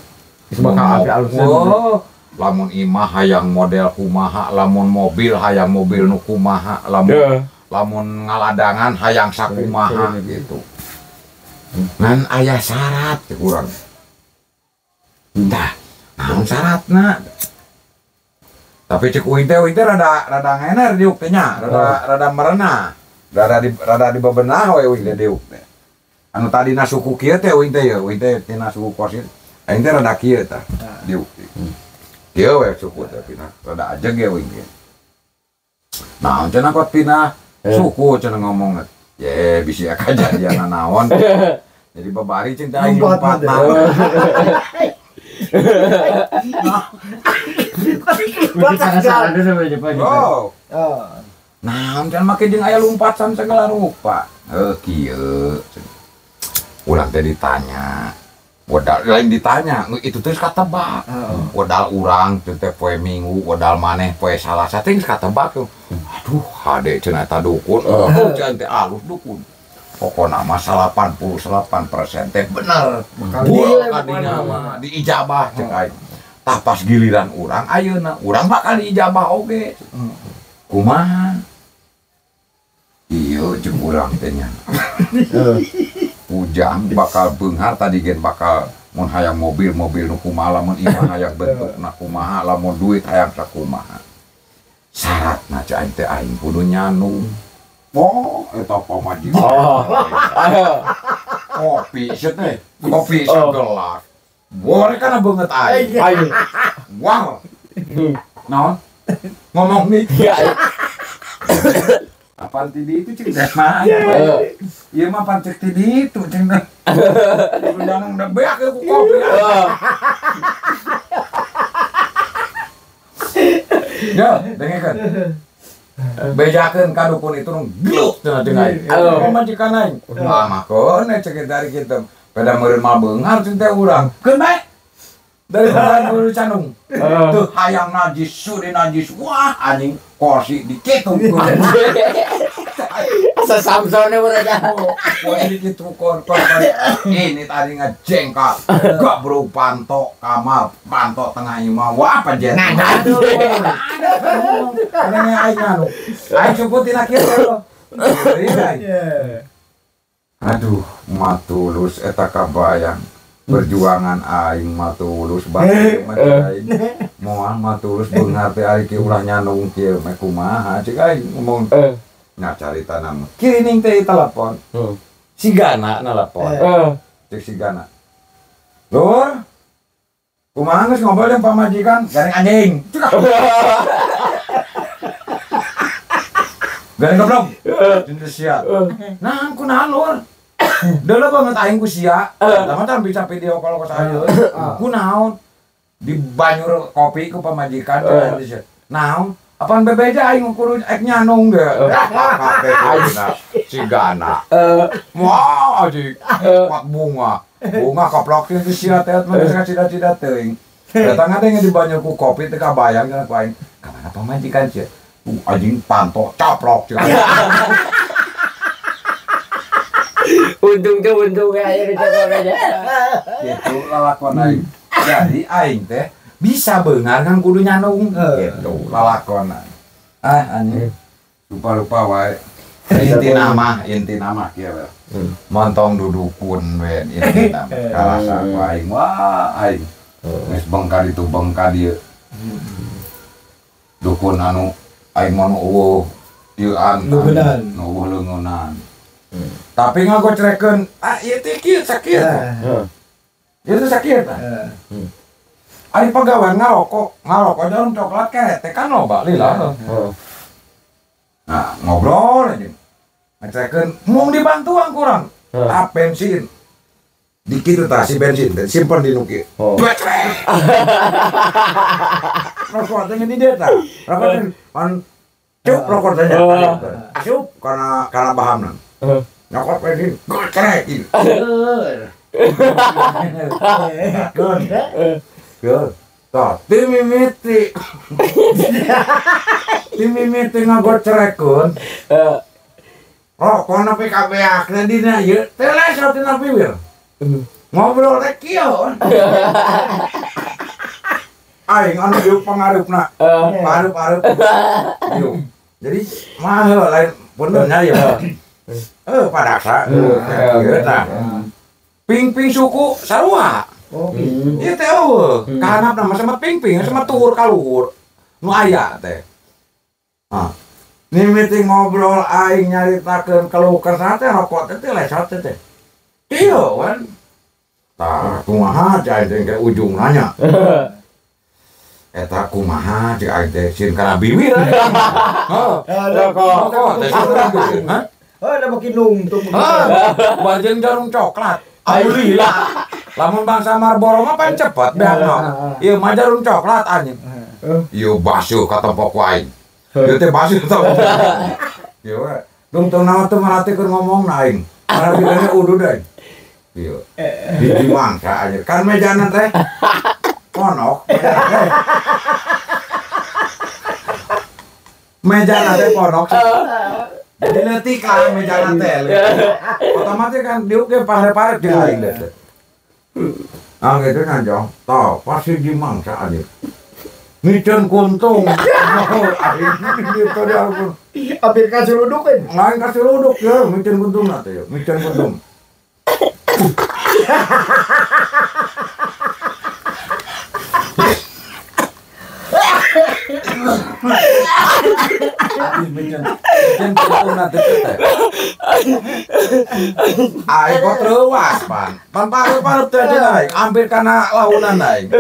Geus bakal api alusna. Lamun imah hayang model kumaha, lamun mobil hayang mobil nu kumaha, lamun lamun ngaladangan hayang sakumaha gitu. Ngan aya syarat cek urang. Tah, naon syaratna? Tapi cek uing teh rada rada ngener diuk teh nya, rada rada merenah. Rada di bebenah we uing teh diuk teh. Anu tadina suku kieu teh uing teh ye, uing teh tina suku kosit. Aing teh rada kieu tah diuk. Kieu we suku teh pinah, rada ajeg ge uing teh. Naon cenah kot pinah suku cenah ngomong. Ye bisi kajadian naon. Jadi babari cing teh aing lompat mah. Oh. Nah, can make jeung aya lompatan segala rupa. Heuh kieu. Urang teh ditanya. Modal lain ditanya, itu teh katebak. Modal urang teh poe Minggu, modal maneh poe Salasa teh geus katebak. Aduh, hade cenah eta dukun. Oh, cenah teh alus dukun. Pokona mah 88% teh bener. Buah kadinya mah diijabah cek aing. Tah pas giliran urang ayeuna, urang bakal diijabah oge. Kumaha? Ieu jeung urang teh nya. Ujang bakal beunghar tadi gen bakal mun hayang mobil-mobil nu kumaha lamun imah hayang bentukna kumaha lamun duit hayang sakumaha. Syaratna cek aing teh aing kudu nyanung. Oh, eta pamajikan. Kopi sia teh, kopi sagelas. Boleh kana beungeut aing. Wah. Naon? Ngomong nih. Apaan tadi itu cek teh mah. Ieu mah pan cek tadi itu cek teh. Kudu nyanung udah beak ku kopi. Ya, dengekeun. Bejakeun ka dukun itu nu gluk cenah jeung aing. Pamajikan aing. Ah makeun cek dari kitu. Peda meureun mah beunghar cek teh urang. Keun bae. Dari kudu candung. Tuh hayang najis, sudi najis. Wah anjing kursi dikitu. Asa Samsone urang aja. Wah dikitu kor. Ini tadi ngejengkal. Gak bro pantok kamar, pantok tengah imah. Wah pajet. Nah, aduh. Ada aing anu. Aing cukup tina kieu loh. Aduh, matulus eta kabayang. Perjuangan aing matulus bae mah aing. Moal matulus beunghar teh ari kieu ulah nyanung kieu mah kumaha cek aing ngomong. Nya carita nama. Kirining teh telepon. Si Gana nelpon. Cek si Gana. Lur. Kumaha geus ngobrol jeung pamajikan garing anjing. Garing goblok. Jeung sia. Nah, kunaon lur? Deuleu banget aing ku sia. Tah mah bisa video call ka saya. Kunaon? Dibanyur kopi ku pamajikan cenah. Naon? Apaan bebeja aing kudu ek nyanung ge. Si Gana. Wah, anjing. Pak bunga. Bunga koplok teh sia teh mah geus cida-cida teuing. Datang teh dibanyur ku kopi teh kabayang cenah ku aing. Ka mana pamajikan sia? Anjing pantok caplok cenah. Untung tuh untung aja aja. Gitu lalakon aing. Jadi aing teh bisa beunghar kan kudu nyanung gitu lalakon. Ah anjing. Lupa-lupa wae. Inti nama kieu we. Montong dudukun we inti nama. Karasa ku aing wah aing. Geus bengkar itu bengkar dieu. Dukun anu aing mah nu eueuh ieu an. Nu eueuh leungeunnan. Tapi ngagocrekeun ah ieu teh kieu sakieu. Ieu teh sakieu tah. Ari pagawean ngarokok jarum coklat kerete kan loba lila. Nah, ngobrol aja. Ngecekeun mung dibantuan kurang. Tap bensin. Dikit tah si bensin teh simpen di nu kieu. Becrek. Rokok teh di dieu tah. Rokok teh pan cuk rokok teh nya. Asup kana bahamna. Nyokot bensin, gocrek ieu. Keun. Tah, ti mimiti. Ti mimiti ngagocrekeun. Rokok nepi ka beakna dina ieu teh lesot dina piwir. Ngobrol teh kieu. Aing anu dieu pangareupna. Pareup-pareup. Ieu. Jadi mah lain punten nya ieu. Padaksa. Ieu tah. Ping-ping suku sarua. Oh gitu. Ieu teh eueuh. Kahanapna mah sama ping-ping sama tuhur ka luhur. Nu aya teh. Ah. Mimiti ngobrol aing nyaritakeun keluh kesah teh rokok teh lesot teh. Ieu kan. Tah kumaha cai teh ke ujung nanya. Eta kumaha cek aing teh sieun kana biwir. Heuh. Rokok teh sieun kana biwir. Hah? Oh, da makin nungtung. Heuh, bajeng jarum coklat. Alhamdulillah. Lamun bangsa Marlboro mah pan cepet beakna. Ieu mah jarum coklat anjing. Ieu basuh katempok ku aing. Ieu teh basuh tau. Ieu we. Dungtung naon teu maratikeun ngomongna aing. Maratikeunna udud aing. Ieu. Hiji mangsa anjir. Kan mejana teh ponok. Mejana teh ponok. Jadi leutik kan mejana teh. Otomatis kan diuk ge pare-pare jeung aing teh. Ah gitu nanjong. Tah pas hiji mangsa anjir. Miceun kuntung. Aing gitu dia ampun. Hampir kasuluduk kan? Lain kasuluduk ya, miceun kuntungna teh ya, miceun kuntung. Miceun kuntungna teh teh. Aing kok reuas pan. Pan paru-paru teh jeung aing, hampir kana launan aing.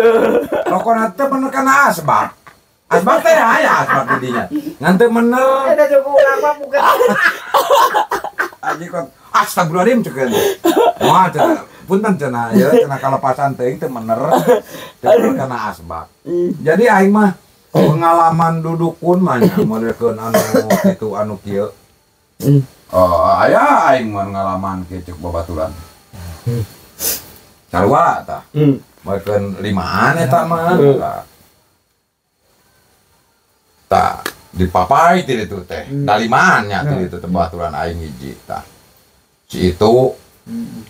Rokona teh bener kana asbak. Asbak teh aya asbak di dinya. Ngan teu bener. Eta cukup urang mah bukan. Anjing kok astagfirullahaladzim cek teh. Moal cenah, punten cenah ieu cenah kalepasan teuing teu bener. Teu kana asbak. Jadi aing mah pengalaman dudukun mah nya modelkeun anu kitu anu kieu. Oh, aya aing mah ngalaman kieu cek babaturan. Sarua tah. Modelkeun limaan eta mah. Tah dipapai ti ditu teh. Da limaan nya ti ditu teh babaturan aing hiji tah. Si itu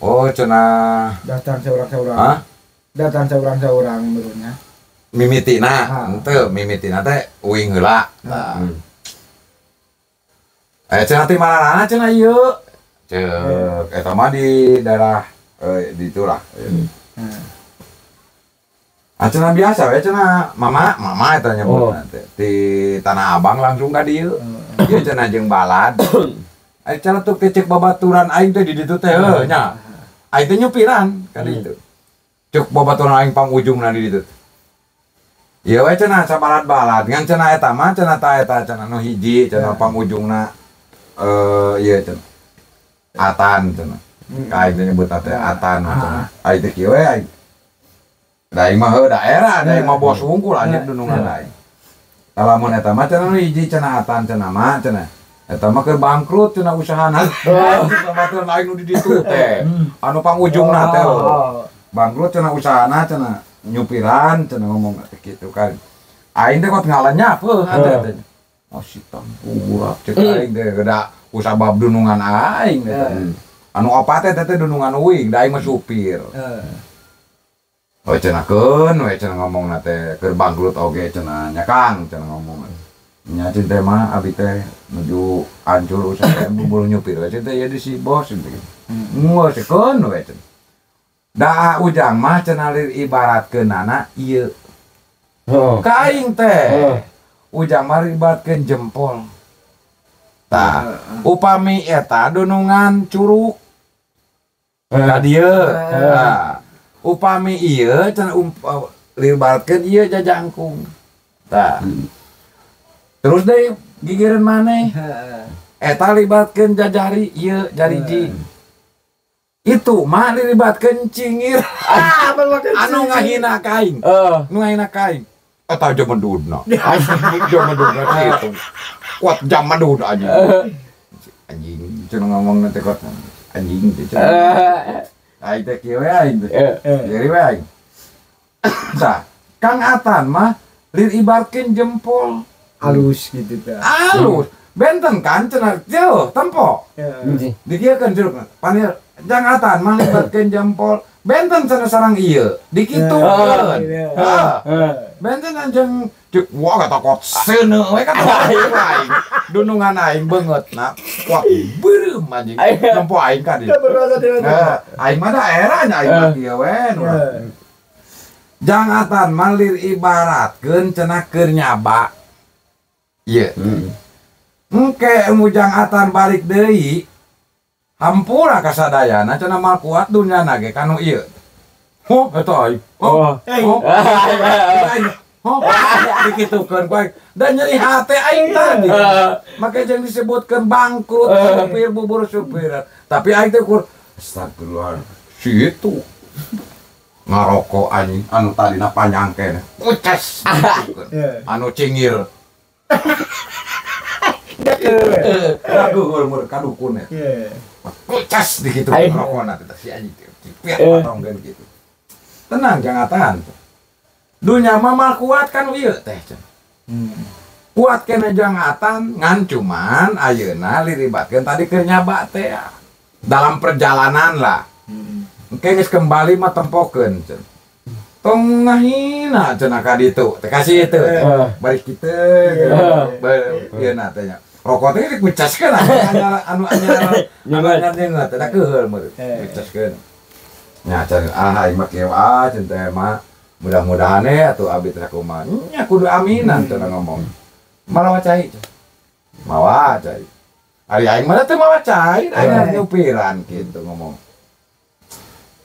oh cenah datang seorang-seorang. Hah? Datang seorang-seorang menurutnya. Mimitina, henteu mimitina teh uing heula. Tah. Cenah ti marana cenah ieu. Ceuk eta mah di daerah di itulah. Ah cenah biasa we cenah mama eta nyebutna teh. Di Tanah Abang langsung ka dieu. Ieu cenah jeung balad. Ai cenah tuk teh ceuk babaturan aing teh di ditu teh heuh nya. Aing teh nyupiran ka ditu. Ceuk babaturan aing pangujungna di ditu. Ieu we cenah sabalad-balad ngan cenah eta mah cenah ta eta cenah nu hiji cenah pangujungna ieu cenah atan cenah. Ka aing teh nyebut teh atan cenah. Aing teh kieu we aing. Da aing mah heuh daerah, da aing mah bos wungkul anjir dunungan aing. Lamun eta mah cenah nu hiji cenah atan cenah mah cenah. Eta mah keur bangkrut cenah usahana. Babaturan aing nu di ditu teh. Anu pangujungna teh. Bangkrut cenah usahana cenah. Nyupiran cenah ngomong gitu kan. Aing teh kot ngalanyap heuh teh. Oh sitam urak cek aing teh geda usabab dunungan aing teh. Anu opat teh teh dunungan uing, da aing mah supir. Oh cenah keun we cenah ngomongna teh keur bangkrut oge cenah nya Kang cenah ngomong. Nya teh mah abi teh nuju hancur usaha bubur nyupir we teh ieu di si bos teh. Geus keun we cenah. Da ujang mah cenah ibaratkeunana ieu. Ka aing teh. Ujang mah ibaratkeun jempol. Tah, upami eta dunungan curug. Ka dieu. Tah. Upami ieu cenah libatkeun ieu jajangkung. Tah. Terus deui gigireun maneh. Eta libatkeun jajari ieu jariji. Itu mah dilibatkeun cingir. Anu ngahina ka aing. Nu ngahina ka aing. Eta jaman dudna. Jaman dudna kitu. Kuat jaman dud anjing. Anjing cenah ngomong teh kuat anjing teh cenah. Aing teh kieu we aing teh. Jadi we aing. Tah, Kang Atan mah libatkeun jempol halus gitu tah. Halus. Benten kan cenah jauh tempo. Dikieukeun jerukna. Panir Jang Atan mah libatkeun jempol. Benten cenah sarang ieu. Dikitukeun. Heeh. Benten anjing wah kata kot seuneu we kan aing. Dunungan aing beungeutna. Wah beureum anjing. Nempo aing ka dieu. Aing mah da era nya aing mah kieu we. Jang Atan mah lir ibaratkeun cenah keur nyaba. Ieu. Engke Jang Atan balik deui hampura kasadayana cenah mal kuat dunyana ge kanu ieu. Oh, eta aing. Oh. Oh. Oh, dikitukeun ku aing. Dan nyeri hate aing tadi. Make jeung disebutkeun bangkrut supir bubur supir. Tapi aing teh kur astagfirullah. Si itu ngarokok anjing anu tadina panjang keneh. Uces. Anu cingir. Ragu umur kadukun ya. Kucas dikitu rokona teh si anjing piat patongkeun kitu. Tenang Jang Atan. Dunya mah mal kuat kan ieu teh. Kuat keneh Jang Atan ngan cuman ayeuna liribatkeun tadi keur nyaba teh. Dalam perjalanan lah. Engke geus kembali mah tempokeun cenah. Tong ngahina cenah ka ditu. Teh kasih itu. Bari kitu. Ieu na teh nya. Rokok teh dikucaskeun anu anyar anu anyar nyeungeut teh da keuheul meureun. Kucaskeun. Nya cenah ah aing mah kieu ah cenah teh mah mudah-mudahan we atuh abdi teh kumaha. Nya kudu aminan cenah ngomong. Malah cai. Mawa cai. Ari aing mah teu mawa cai, aing nyupiran kitu ngomong.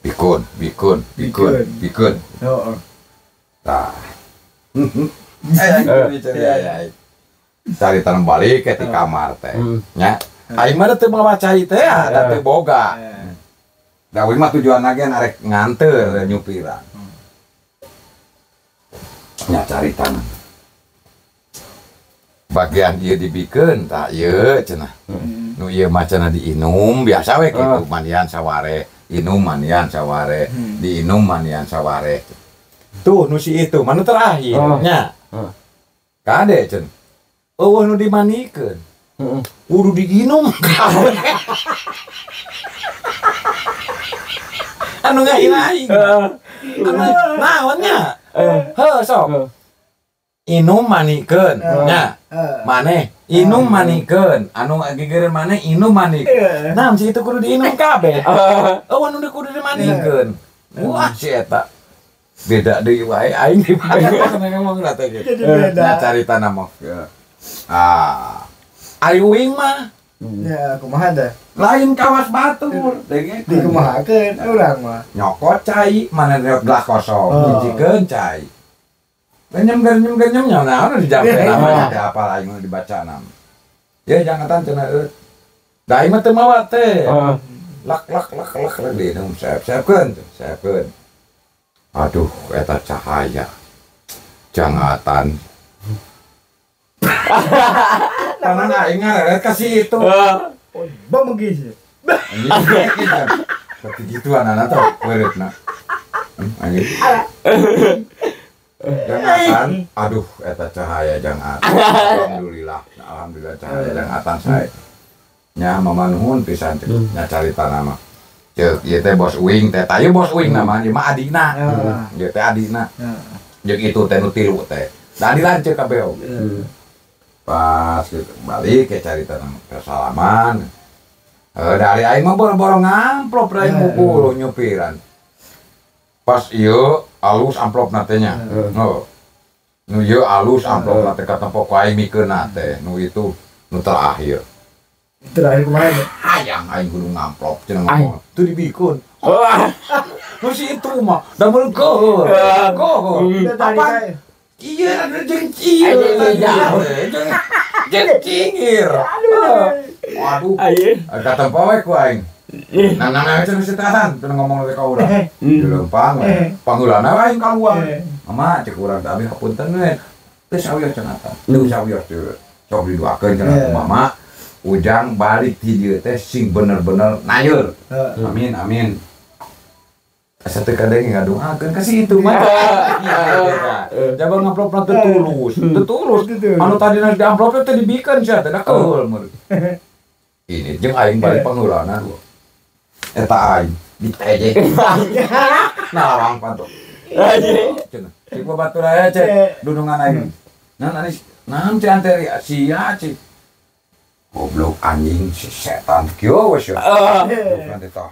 Bikun, bikun, bikun, bikun. Heeh. Tah. Cari tanam balik ke di kamar teh. Nya. Aing mah teu mawa cai teh, da teu boga. Da uing mah tujuan lagi arek nganteur nyupiran. Nya cari tanam. Bagian ieu dibikeun tah ieu cenah. Nu ieu mah cenah diinum biasa we kitu mandian saware. Inum manian saware, diinum manian saware. Tuh nu si itu manu terakhir nya. Kade cen. Eueuh nu dimanikeun. Kudu diinum kabeh. Anu ngahina aing. Anu naon nya? Heuh sok. Inum manikeun nya. Maneh inum manikeun anu gigireun maneh inum manikeun. Nah si itu kudu diinum kabeh. Eueuh nu kudu dimanikeun. Wah si eta. Beda deui wae aing di mana ngomong teh gitu. Nah carita mah. Ah. Ari uing mah. Ya kumaha teh? Lain kawas batur. Dikumahakeun urang mah. Nyokot cai mana gelas kosong, hijikeun cai. Genyem-genyem nya naon dijampe namanya teh apa aing nu dibaca nam. Ya Jang Atan cenah eueuh. Da aing mah teu mawa teh. Lak lak lak lak lak diinum seep-seepkeun, seepkeun. Aduh eta cahaya. Jang Atan. Tangan aing ngareret ka si itu. Bom geus. Seperti gitu anak-anak tau beureutna. Anjing. Jang Atan, aduh eta cahaya Jang Atan. Alhamdulillah, alhamdulillah cahaya Jang Atan sae. Nya mama nuhun pisan cek nya carita nama. Ceuk ieu teh bos uing teh, tah ieu bos uing nama ieu mah adina. Ieu teh adina. Jeung itu teh nu tilu teh. Da dilanceuk kabeh oge. Pas gitu balik ke carita nama salaman. Dari aing mah boro-boro ngamplop da aing mukul nyupiran. Pas ieu alus amplopna teh nya. Oh. Nu ieu alus amplopna teh katempo ku aing mikeunna teh. Nu itu nu terakhir. Terakhir kumaha? Hayang aing kudu ngamplop cenah ngomong. Teu dibikeun. Terus itu mah damel geuh. Geuh. Apa? Iya, ada jeung cingir. Jeung cingir. Waduh. Katempo we ku aing. Nang cenah setahan, teu ngomong teh ka urang. Dilempang we. Pangheulana we aing kaluar. Mama cek urang teh abi hapunten we. Teu sawios cenah tah. Teu sawios teu. Sok didoakeun cenah ku mama. Ujang balik ti dieu teh sing bener-bener nayeur. Amin amin. Asa teu kadenge ngadoakeun ka si itu mah. Jaba ngamplopna teu tulus, teu tulus. Anu tadina di amplopna teh dibikeun sia teh da keul meureun. Ini jeung aing balik pangheulana. Eta aing diteje. Nah, lawang panto. Cenah. Cik batur aya cek dunungan aing. Nah, anis naon cek anteri sia cik. Goblok anjing si setan kieu we sia. Nanti tah.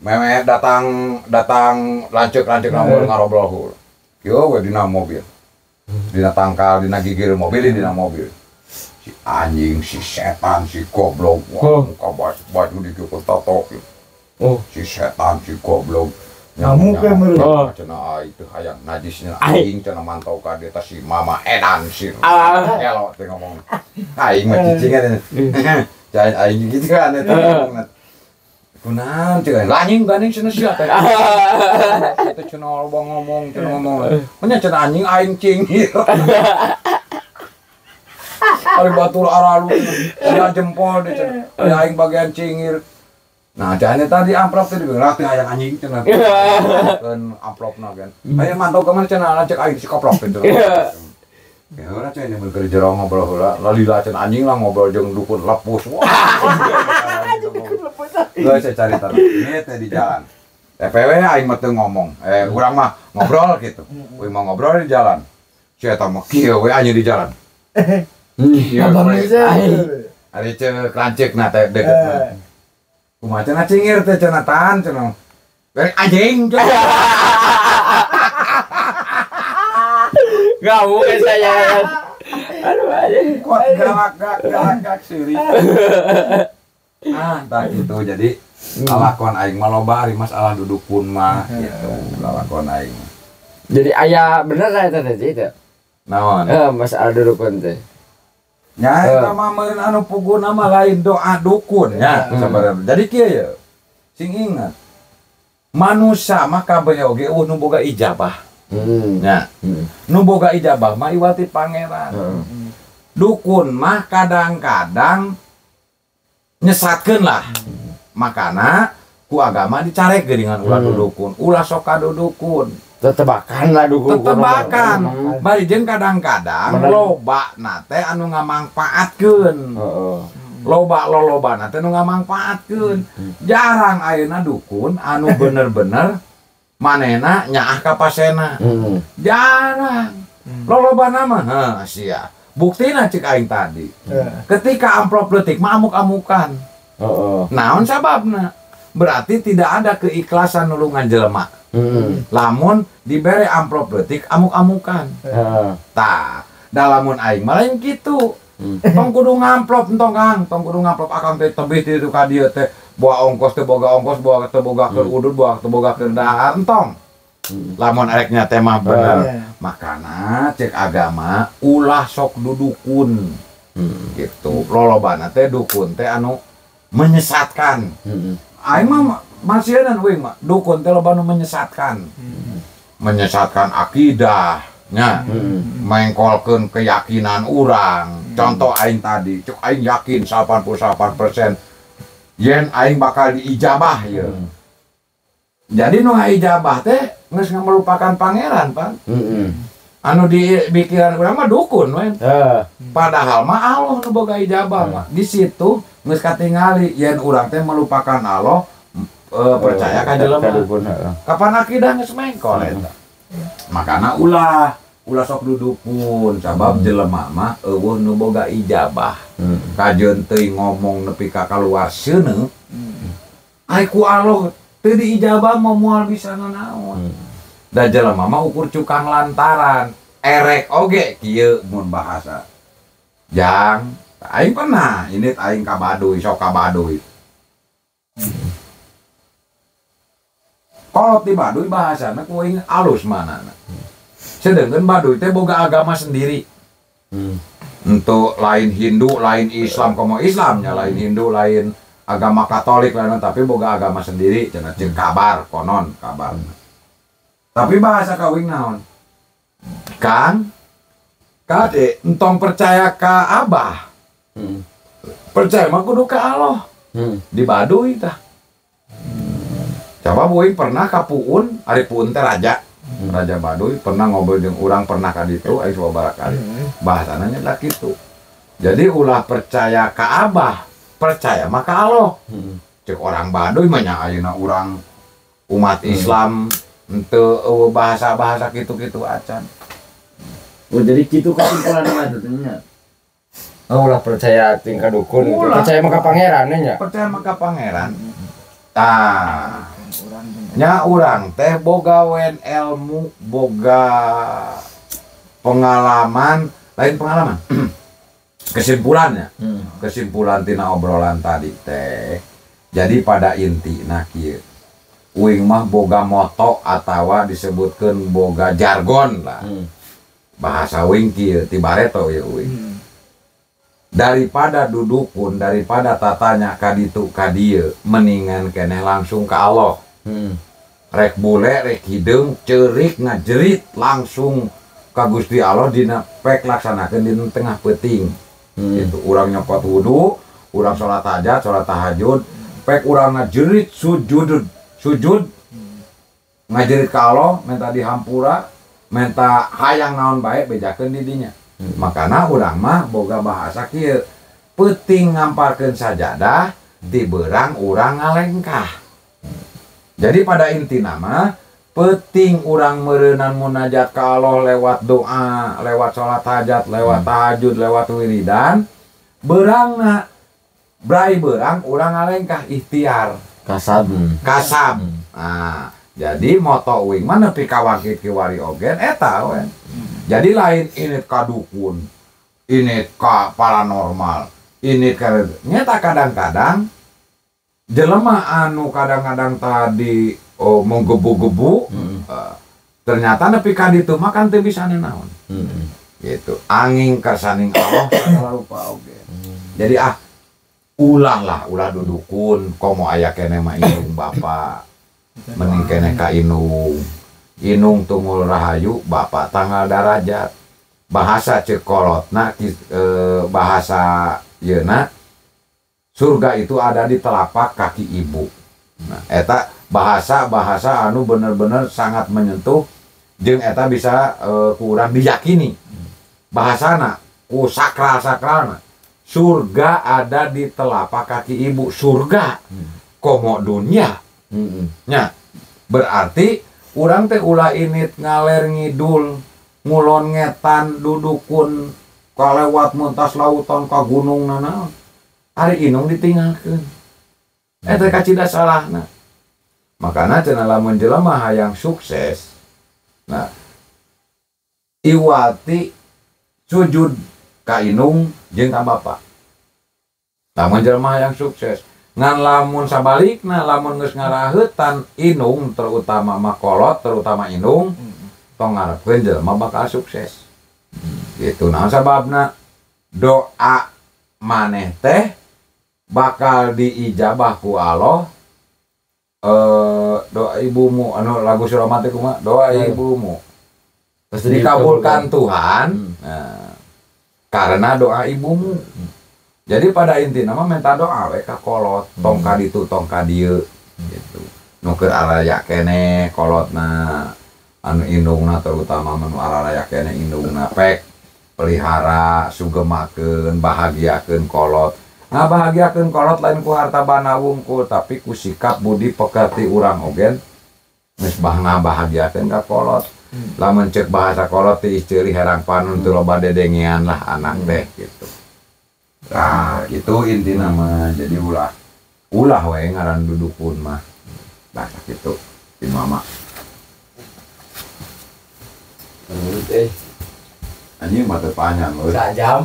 Meme datang lanceuk-lanceuk lamun ngarobrol heula. Kieu we dina mobil. Dina tangkal, dina gigir mobil, dina mobil. Si anjing, si setan, si goblok. Wah, muka baju dikieu tato. Oh, si setan, si goblok. Ngamuk we meureun. Cenah aing teu hayang najisnya aing cenah mantau ka dieu teh si mama edan si. Elo teh ngomong. Aing mah cicingan. Cai aing kitu kan eta ngomongna. Kunaon cek aing? Anjing gandeng cenah sia teh. Teh cenah loba ngomong, cenah ngomong. Nya cenah anjing aing cingir. Ari batur aralu sia jempol deh cenah. Aing bagian cingir. Nah, jane tadi amplop teh digerak teh hayang anjing cenah. Keun amplopna kan. Aya mantau ka mana cenah lanceuk aing si koplok teh. Ya ora cenah mun keur jero ngobrol heula, lalila cenah anjing lah ngobrol jeung dukun lepus. Wah. Dukun lepus. Geus saya carita. Ini teh di jalan. PW aing mah teu ngomong. Urang mah ngobrol gitu. Uing mah ngobrol di jalan. Si eta mah kieu we anjing di jalan. Kieu we. Ari ceuk lanceukna teh deukeutna. Kumaha cenah cingir teh cenah tahan cenah. Beri anjing cenah. Enggak mungkin saya. Aduh anjing. Kuat galak siri. Ah, tah gitu. Jadi lalakon aing mah loba ari masalah dudukun mah gitu. Lalakon aing. Jadi aya bener eta teh itu. Naon? Masalah dudukun teh. Nya eta mah meureun anu puguna mah lain doa dukun nya sabarana. Jadi kieu ye. Sing ingat. Manusa mah kabeh oge eueuh nu boga ijabah. Nya. Nu boga ijabah mah iwati pangeran. Dukun mah kadang-kadang nyesatkeun lah. Makana ku agama dicarek geuningan ulah dukun, ulah sok ka dudukun. Tetebakan lah dukun. Tetebakan. Bari jeung kadang-kadang loba na teh anu ngamangpaatkeun. Loba lolobana teh anu ngamangpaatkeun. Jarang ayeuna dukun anu bener-bener manehna nyaah ka pasena. Jarang. Lolobana mah heuh sia. Buktina cek aing tadi. Ketika amplop leutik mah amuk-amukan. Naon sababna? Berarti tidak ada keikhlasan nulungan jelema. Lamun dibere amplop leutik amuk-amukan. Tah, dalamun aing mah lain kitu. Tong kudu ngamplop entong Kang, tong kudu ngamplop akang teh tebih ti ditu ka dieu teh bawa ongkos teh boga ongkos, bawa teu boga keur udud, bawa teu boga keur dahar entong. Lamun ereknya teh mah bener. Makana cek agama ulah sok dudukun. Gitu. Lolobana teh dukun teh anu menyesatkan. Aing mah masieun uing mah dukun teh loba nu menyesatkan. Menyesatkan akidah nya, mengkolkeun keyakinan urang. Contoh aing tadi, cuk aing yakin 88% yen aing bakal diijabah ye. Jadi nu ngaijabah teh geus melupakan pangeran, Pak. Anu di pikiran urang mah dukun we. Padahal mah Allah nu boga ijabah mah. Di situ geus katingali yen urang teh melupakan Allah, percaya ka jelema. Kapan akidah geus mengkol eta. Makana ulah sok dudukun sabab jelema mah eueuh nu boga ijabah. Kajeun teuing ngomong nepi ka kaluar seuneu. Ai ku Allah teu diijabah mah moal bisa nanaon. Da jelema mah ukur cukang lantaran erek oge kieu mun bahasa. Jang, aing pernah ini aing ka Baduy, sok ka Baduy. Kolot di Baduy bahasana ku aing alus manana. Sedangkan Baduy teh boga agama sendiri. Untuk lain Hindu, lain Islam, komo Islamnya, lain Hindu, lain agama Katolik, lain, tapi boga agama sendiri, cenah ceuk kabar, konon kabar. Tapi bahasa ka uing naon? Kang, kade entong percaya ka Abah. Percaya mah kudu ka Allah. Di Baduy tah. Coba uing pernah ka Puun, ari Puun teh raja. Raja Baduy pernah ngobrol jeung urang, pernah ka ditu aing sababaraha kali. Bahasana nya kitu. Jadi ulah percaya ka Abah, percaya mah ka Allah. Cek orang Baduy mah nya ayeuna urang umat Islam henteu eueuh bahasa-bahasa kitu-kitu acan. Oh, jadi kitu kesimpulan mah teh nya. Oh, ulah percaya tingkah dukun gitu. Percaya mah ka pangeran nya. Percaya mah ka pangeran. Tah. Nya urang teh boga wen ilmu, boga pengalaman, lain pengalaman. Kesimpulannya, kesimpulan tina obrolan tadi teh. Jadi pada intina kieu. Uing mah boga moto atawa disebutkeun boga jargon lah. Bahasa uing kieu ti bareto ieu uing. Daripada dudukun, daripada tatanya kaditu kadieu, mendingan keneh langsung ke Allah. Rek bule, rek hideung, ceurik ngajerit langsung ka Gusti Allah dina pek laksanakeun dina tengah peuting. Gitu. Urang nyokot wudu, urang salat hajat, salat tahajud, pek urang ngajerit sujud, sujud ngajerit ka Allah, minta dihampura, minta hayang naon bae bejakeun di dinya. Makana urang mah boga bahasa kieu, peuting ngamparkeun sajadah, ti beurang urang ngalengkah. Jadi pada inti nama peuting urang meureunan munajat ka Allah lewat doa, lewat sholat hajat, lewat tahajud, lewat wiridan, beurangna brai beurang urang ngalengkah ikhtiar. Kasab. Kasab. Nah, jadi moto uing mah nepi ka wangkit kiwari ogen eta we. Jadi lain ini ka dukun, ini ka paranormal, ini ka nyata kadang-kadang jelema anu kadang-kadang tadi menggebu-gebu, ternyata nepi ka ditu mah kan teu bisa naon. Gitu. Angin kersaning Allah segala rupa oge. Jadi ulah lah, ulah dudukun komo aya keneh mah indung bapa. Mending keneh ka indung. Indung tunggul rahayu, bapak tanggal darajat. Bahasa ceuk kolotna bahasa yeuna surga itu ada di telapak kaki ibu. Nah, eta bahasa-bahasa anu bener-bener sangat menyentuh jeung eta bisa kurang diyakini. Bahasana ku sakral-sakralna. Surga ada di telapak kaki ibu, surga. Komo dunia. Nya, berarti urang teh ulah init ngaler ngidul, ngulon ngetan dudukun kalewat mentas lautan ka gunung nanaon. Ari inung ditinggalkeun. Eta kacida salahna. Makana cenah lamun jelema hayang sukses, nah iwati sujud ka inung jeung ka bapa. Lamun jelema hayang sukses, ngan lamun sabalikna lamun geus ngaraheutan inung terutama mah kolot, terutama inung, tong ngarepkeun jelema bakal sukses. Gitu naon sababna doa maneh teh bakal diijabah ku Allah. Doa ibumu anu lagu Surah teh kumaha? Doa ibumu Pasti dikabulkan Tuhan. Nah, karena doa ibumu. Jadi pada intina mah minta doa we ka kolot, tong ka ditu tong ka dieu gitu. Nu keur araya keneh kolotna anu indungna terutama nu araya keneh indungna pek pelihara sugemakeun bahagiakeun kolot. Ngabahagiakeun kolot lain ku harta banda wungkul tapi ku sikap budi pekerti urang ogen geus bah ngabahagiakeun ka kolot. Lamun ceuk bahasa kolot ti isteuli herang panun teu loba dedengean lah anak teh gitu. Nah, gitu intina mah. Jadi ulah ulah we ngaran dudukun mah. Nah, gitu di mama. Anjing mah teu panjang euy. Sajam.